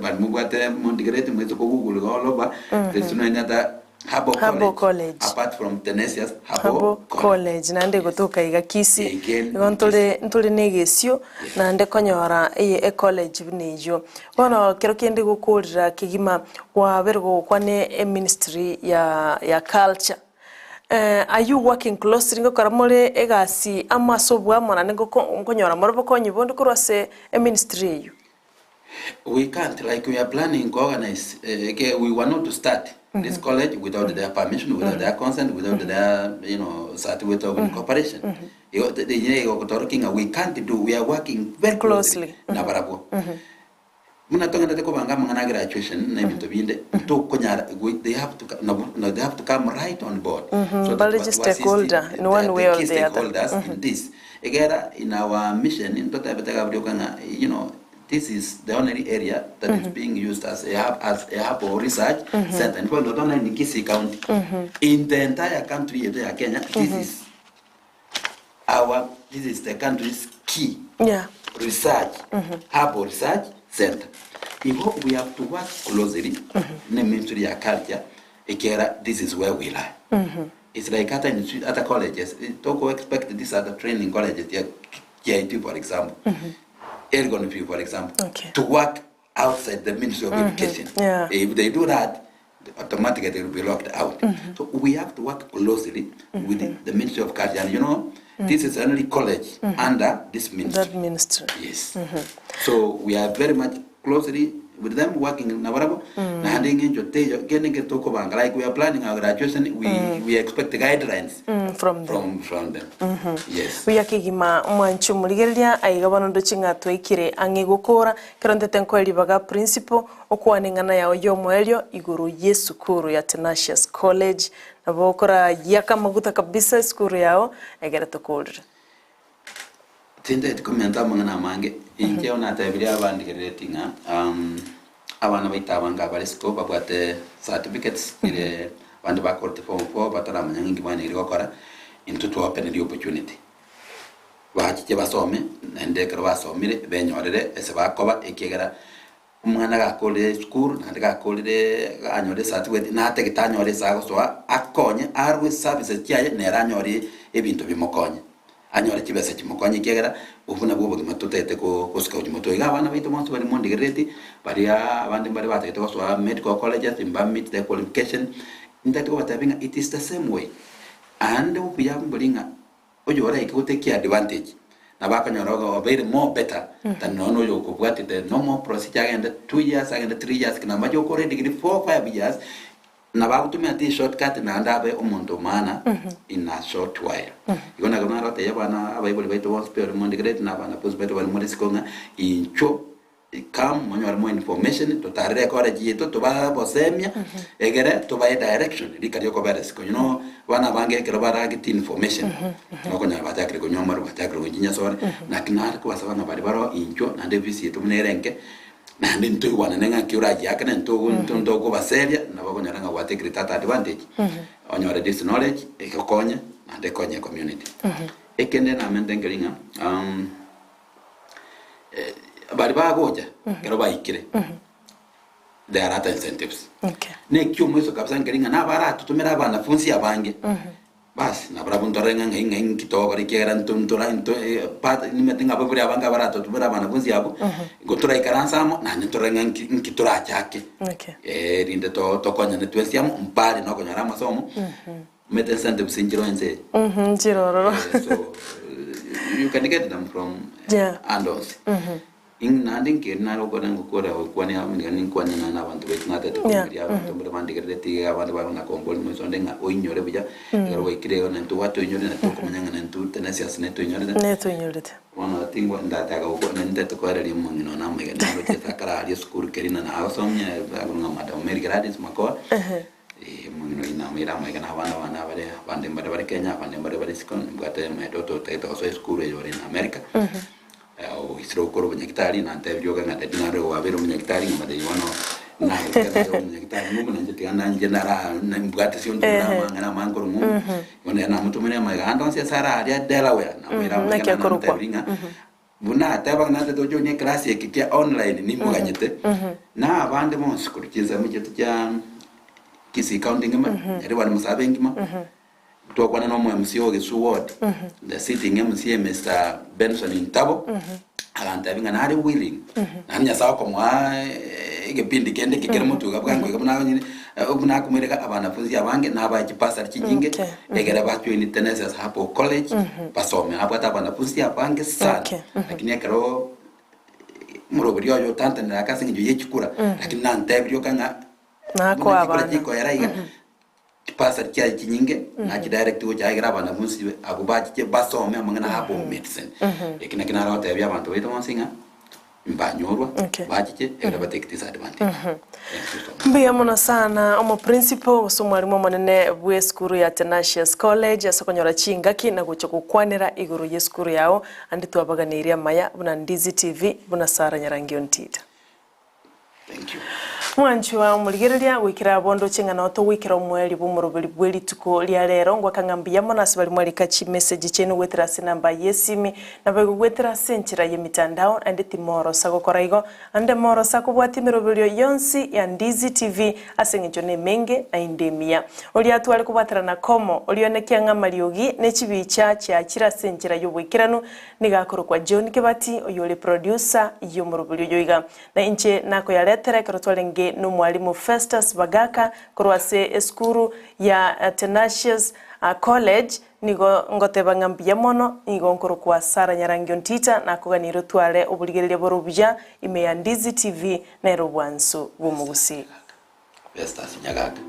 But mubwate mondigerete mweze ko Google all over. There's no any other Herbal Herbal College, College. apart from Tenesius Herbal Herbal College. College naende egotoka iga Kisii, Again, igo ntore ntore na egesio naende konyora eye ecollege buna eyio. Bono kero kende gokorera kegima kwabere gokwana eministry ya ya culture are you working closely ngokora more egasi amo ase oboamo naende ngoko nkonyora more obokonyi bonde korwa ase eministry eyio? We can't, like we are planning to organize, eh, okay, we were not to start this college without their permission, without their consent, without their, you know, certificate of incorporation. Igo- the- the- igo gotoroki ng'a we can't do, we are working very closely Closely. na barabwo. Buna togendete kobanga amang'ana a graduation na ebinto binde, tokonyara, we, they have to, co- no, no, they have to come right on board. So that Bare to assist stakeholder in the, one the way or key the other. stakeholders in this. Egera in our mission, ntotebete gabrioka ng'a, you know, this is the only area that is being used as a hub, as a hub of research center. In fact, not only in Kisii County, in the entire country yetu ya Kenya, this is our, this is the country's key Yeah. research hub or research center. Igo we have to work closely na ministry ya culture ikera this is where we lie. It's like other, institu- other colleges. Toko expect these other training colleges, ya KIT for example, Ergon View for example, Okay. to work outside the Ministry of Education. Yeah. If they do that, automatically they will be locked out. So we have to work closely with the, the Ministry of Culture. And you know, this is only college under this ministry. That ministry. Yes. So we are very much closely with them working in Navarabo. Naende ng'encho teyo kende nke tokobanga like we are planning our graduation we we expect guidelines Mm, from them. from from them. Yes. Buya kegima mwanchi omorigereria aiga bono ndoche ng'a twaikire ang'e gokora ekero ntete nkoe ribaga principal okwane eng'ana yao ya omoerio igoro ya esukuru ya Tenacious College nabo okorayiaka amaguta kabisa esukuru yao egere tokorere. Tintageti komenta amang'ana amange, inche natebirie abandigerereti ng'a um, abana baito abange abare isiko babwate certificates ire abande bakorete form four bataramanya ng'a inki bwanyeire gokora, intwe twaopeneria opportunity. Bachiche basome, naende ekero basomire benyorere ase bakoba ekiagera omwana gakorire esukuru naende gakorire anyore certificate natagete anyore ase agosoa akonye arwe services chiaye nere anyore ebinto bimokonye. Anyore chibesa chimokonye ekiagera obwo nabwo obogima totagete ko gosika gochia motwe. Iga abana baito bonsi bare mondigerereti, baria abande mbare batagete gosoa medical colleges mba meet the qualification, ntagete kobatebia ng'a it is the same way. Aande obuya mbori ng'a oyoraike go take advantage, nabo akonyora obeire more better than nonya oyo okobwati the normal procedure agende 2 years agende 3 years kina amache okore degree 4 5 years nabo agotumia ati shortcut naende abe omonto maana in a short while. Igo nabo narotebia abana abaibori baito bonsi pi ore mondigereti na abana bonsi baito bare more isiko ng'a inchuo come monyore more information totarere ecollege yaito tobabosemia egere tobae direction rika riokobera isiko. You know abana abange ekero baragete information nokonyora bachakire konywa amarwa bachakire gochinyasore naki nare kobasaba ng'a baria baroo inchuo naende efisi yaito buna ere enke naende ntoigwanane ng'aki oragiakane ntogo ntokobaseria nabo okonyora ng'a gwatekire that advantage onyore this knowledge egokonye naende ekonye ecommunity. Ekende namente nkeri ng'a baria bagocha ekero baikire there are other incentives. Okay. Na ekiomoiso kabisa nkeri ng'a nabaratotomera abanafunzi abange basi nabarabwo ntore ng'a ng'ai ng'ai nki togokora ekiagera nto ntora nto part nimanyete ng'a abaibori abange abaratotomera abanafunzi abwo igo toraikaranse amo naende ntore ng'a nki nki torachake Okay. erinde to tokonyane twensi amo mbari na okonyora amasomo omanyete incentives nchire ense eye. Nchire ororo. So you can get them from Yeah. and onsi. In naende nkeri nare gokora ngokora gokwania niga ninkwane naende na abanto baito natete Yeah. koimuria abanto mbare bandigerereti iga abande bare buna kongori moiso onde ng'a oinyore buya ekero gwaikire igo naintwe gwatoinyore na tokomanya ng'a naintwe Tenacious netoinyorete. Netoinyorete. Bono tingwa ndataka gokwana nintete koereria omong'ina one amaiga naroche ase akare aria esukuru keri na nagosomia akorwa ng'a Madam Mary Gladys Makoa. Omong'ina oyio namoire amaiga na abana bane abare abande mbare bare Kenya abande mbare bare isiko nimbwate my daughter otagete gosoa esukuru eye ore in America. Oisire gokora obonyagitari nantebirie oka ng'a daddy nare gwabeire omonyagitari ng'a motebia bono naye naye omonyagitari ng'umbu nainche tiga nainche nara nimbwate sionto buna amang'ana amange korwa ng'umbu. Igo nere namotomeire amaiga ande onsi ase are aria Delaware namoira amaiga Naki akorokwa. namotebirie ng'a buna ateba ng'a natete ojoinie eclass eke kia online nimoganyete na abande bonsi korwa chinsemo chiaito chia. Kisii County engima, Nyaribari Musabe engima, Twakwana na omo MCA o Gesu Ward, the sitting MCA Mister Benson Ntabo, agantebia ng'a nare willing, naende Nyasae okomoa egepindi kende eke kere motwe iga bwango iga buna abanyene buna akomoireka abanafunzi abange nabae chibasari chinyinge, Okay. egere ba join Tenesis Herbal College, basome. Abwate abanafunzi abange sana, Okay. lakini ekero omoroberi oye otantanire ake ase eng'encho ye chikura, lakini nantebirie oka ng'a Nakoa buna chikura abana. chikoera iga, Chibasari chiaye chinyinge nachidirect gocha egere abana bonsi abwo bachiche basome amang'ana a herbal medicine. Eki nakio naragotebia abanto baito bonsi ng'a mbanyorwa Okay. bachiche egere ba take this advantage. Thank you so much. Mbuya mono sana omoprincipo gose omwalimu omonene bw'esukuru ya Tenacious College ase okonyora chingaki na gocha gokwanera igoro y'esukuru yao ande twabaganeirie amaya buna Ndizi TV buna Sarah Nyarangi Ontita. Thank you. Mwanchwa omorigereria goikera abwo ndoche ng'a nao togoikera omoerio bw'omoroberi bwe rituko ria rero ngwaka ng'a mbuya mono ase baria mwarika chimessage chiaino goetera ase enamba y'esimi naboigo goetera ase enchera y'emitandao naende timorosa gokora igo ande morosa kobwatia emeroberio yonsi ya Ndizi TV ase eng'encho nemenge naende emiya. Oria atware kobwaterana komo oria onekia ng'a amariogi ne chibicha chiachire ase enchera y'oboikeranu Nigo akorokwa John Kibati, oyore producer y'omorobori oyo iga. Na inche nakoyaretera ekero twarenge n'omwalimu Festus Bagaka korwa ase esukuru ya Tenacious College, nigo ngoteba ng'a mbuya mono, nigo nkorokwa Sarah Nyarangi Ontita, nakoganirie otware oborigereria bore obuya ime ya Ndizi TV nere obwansu bw'omogusii. Festus Nyagaka.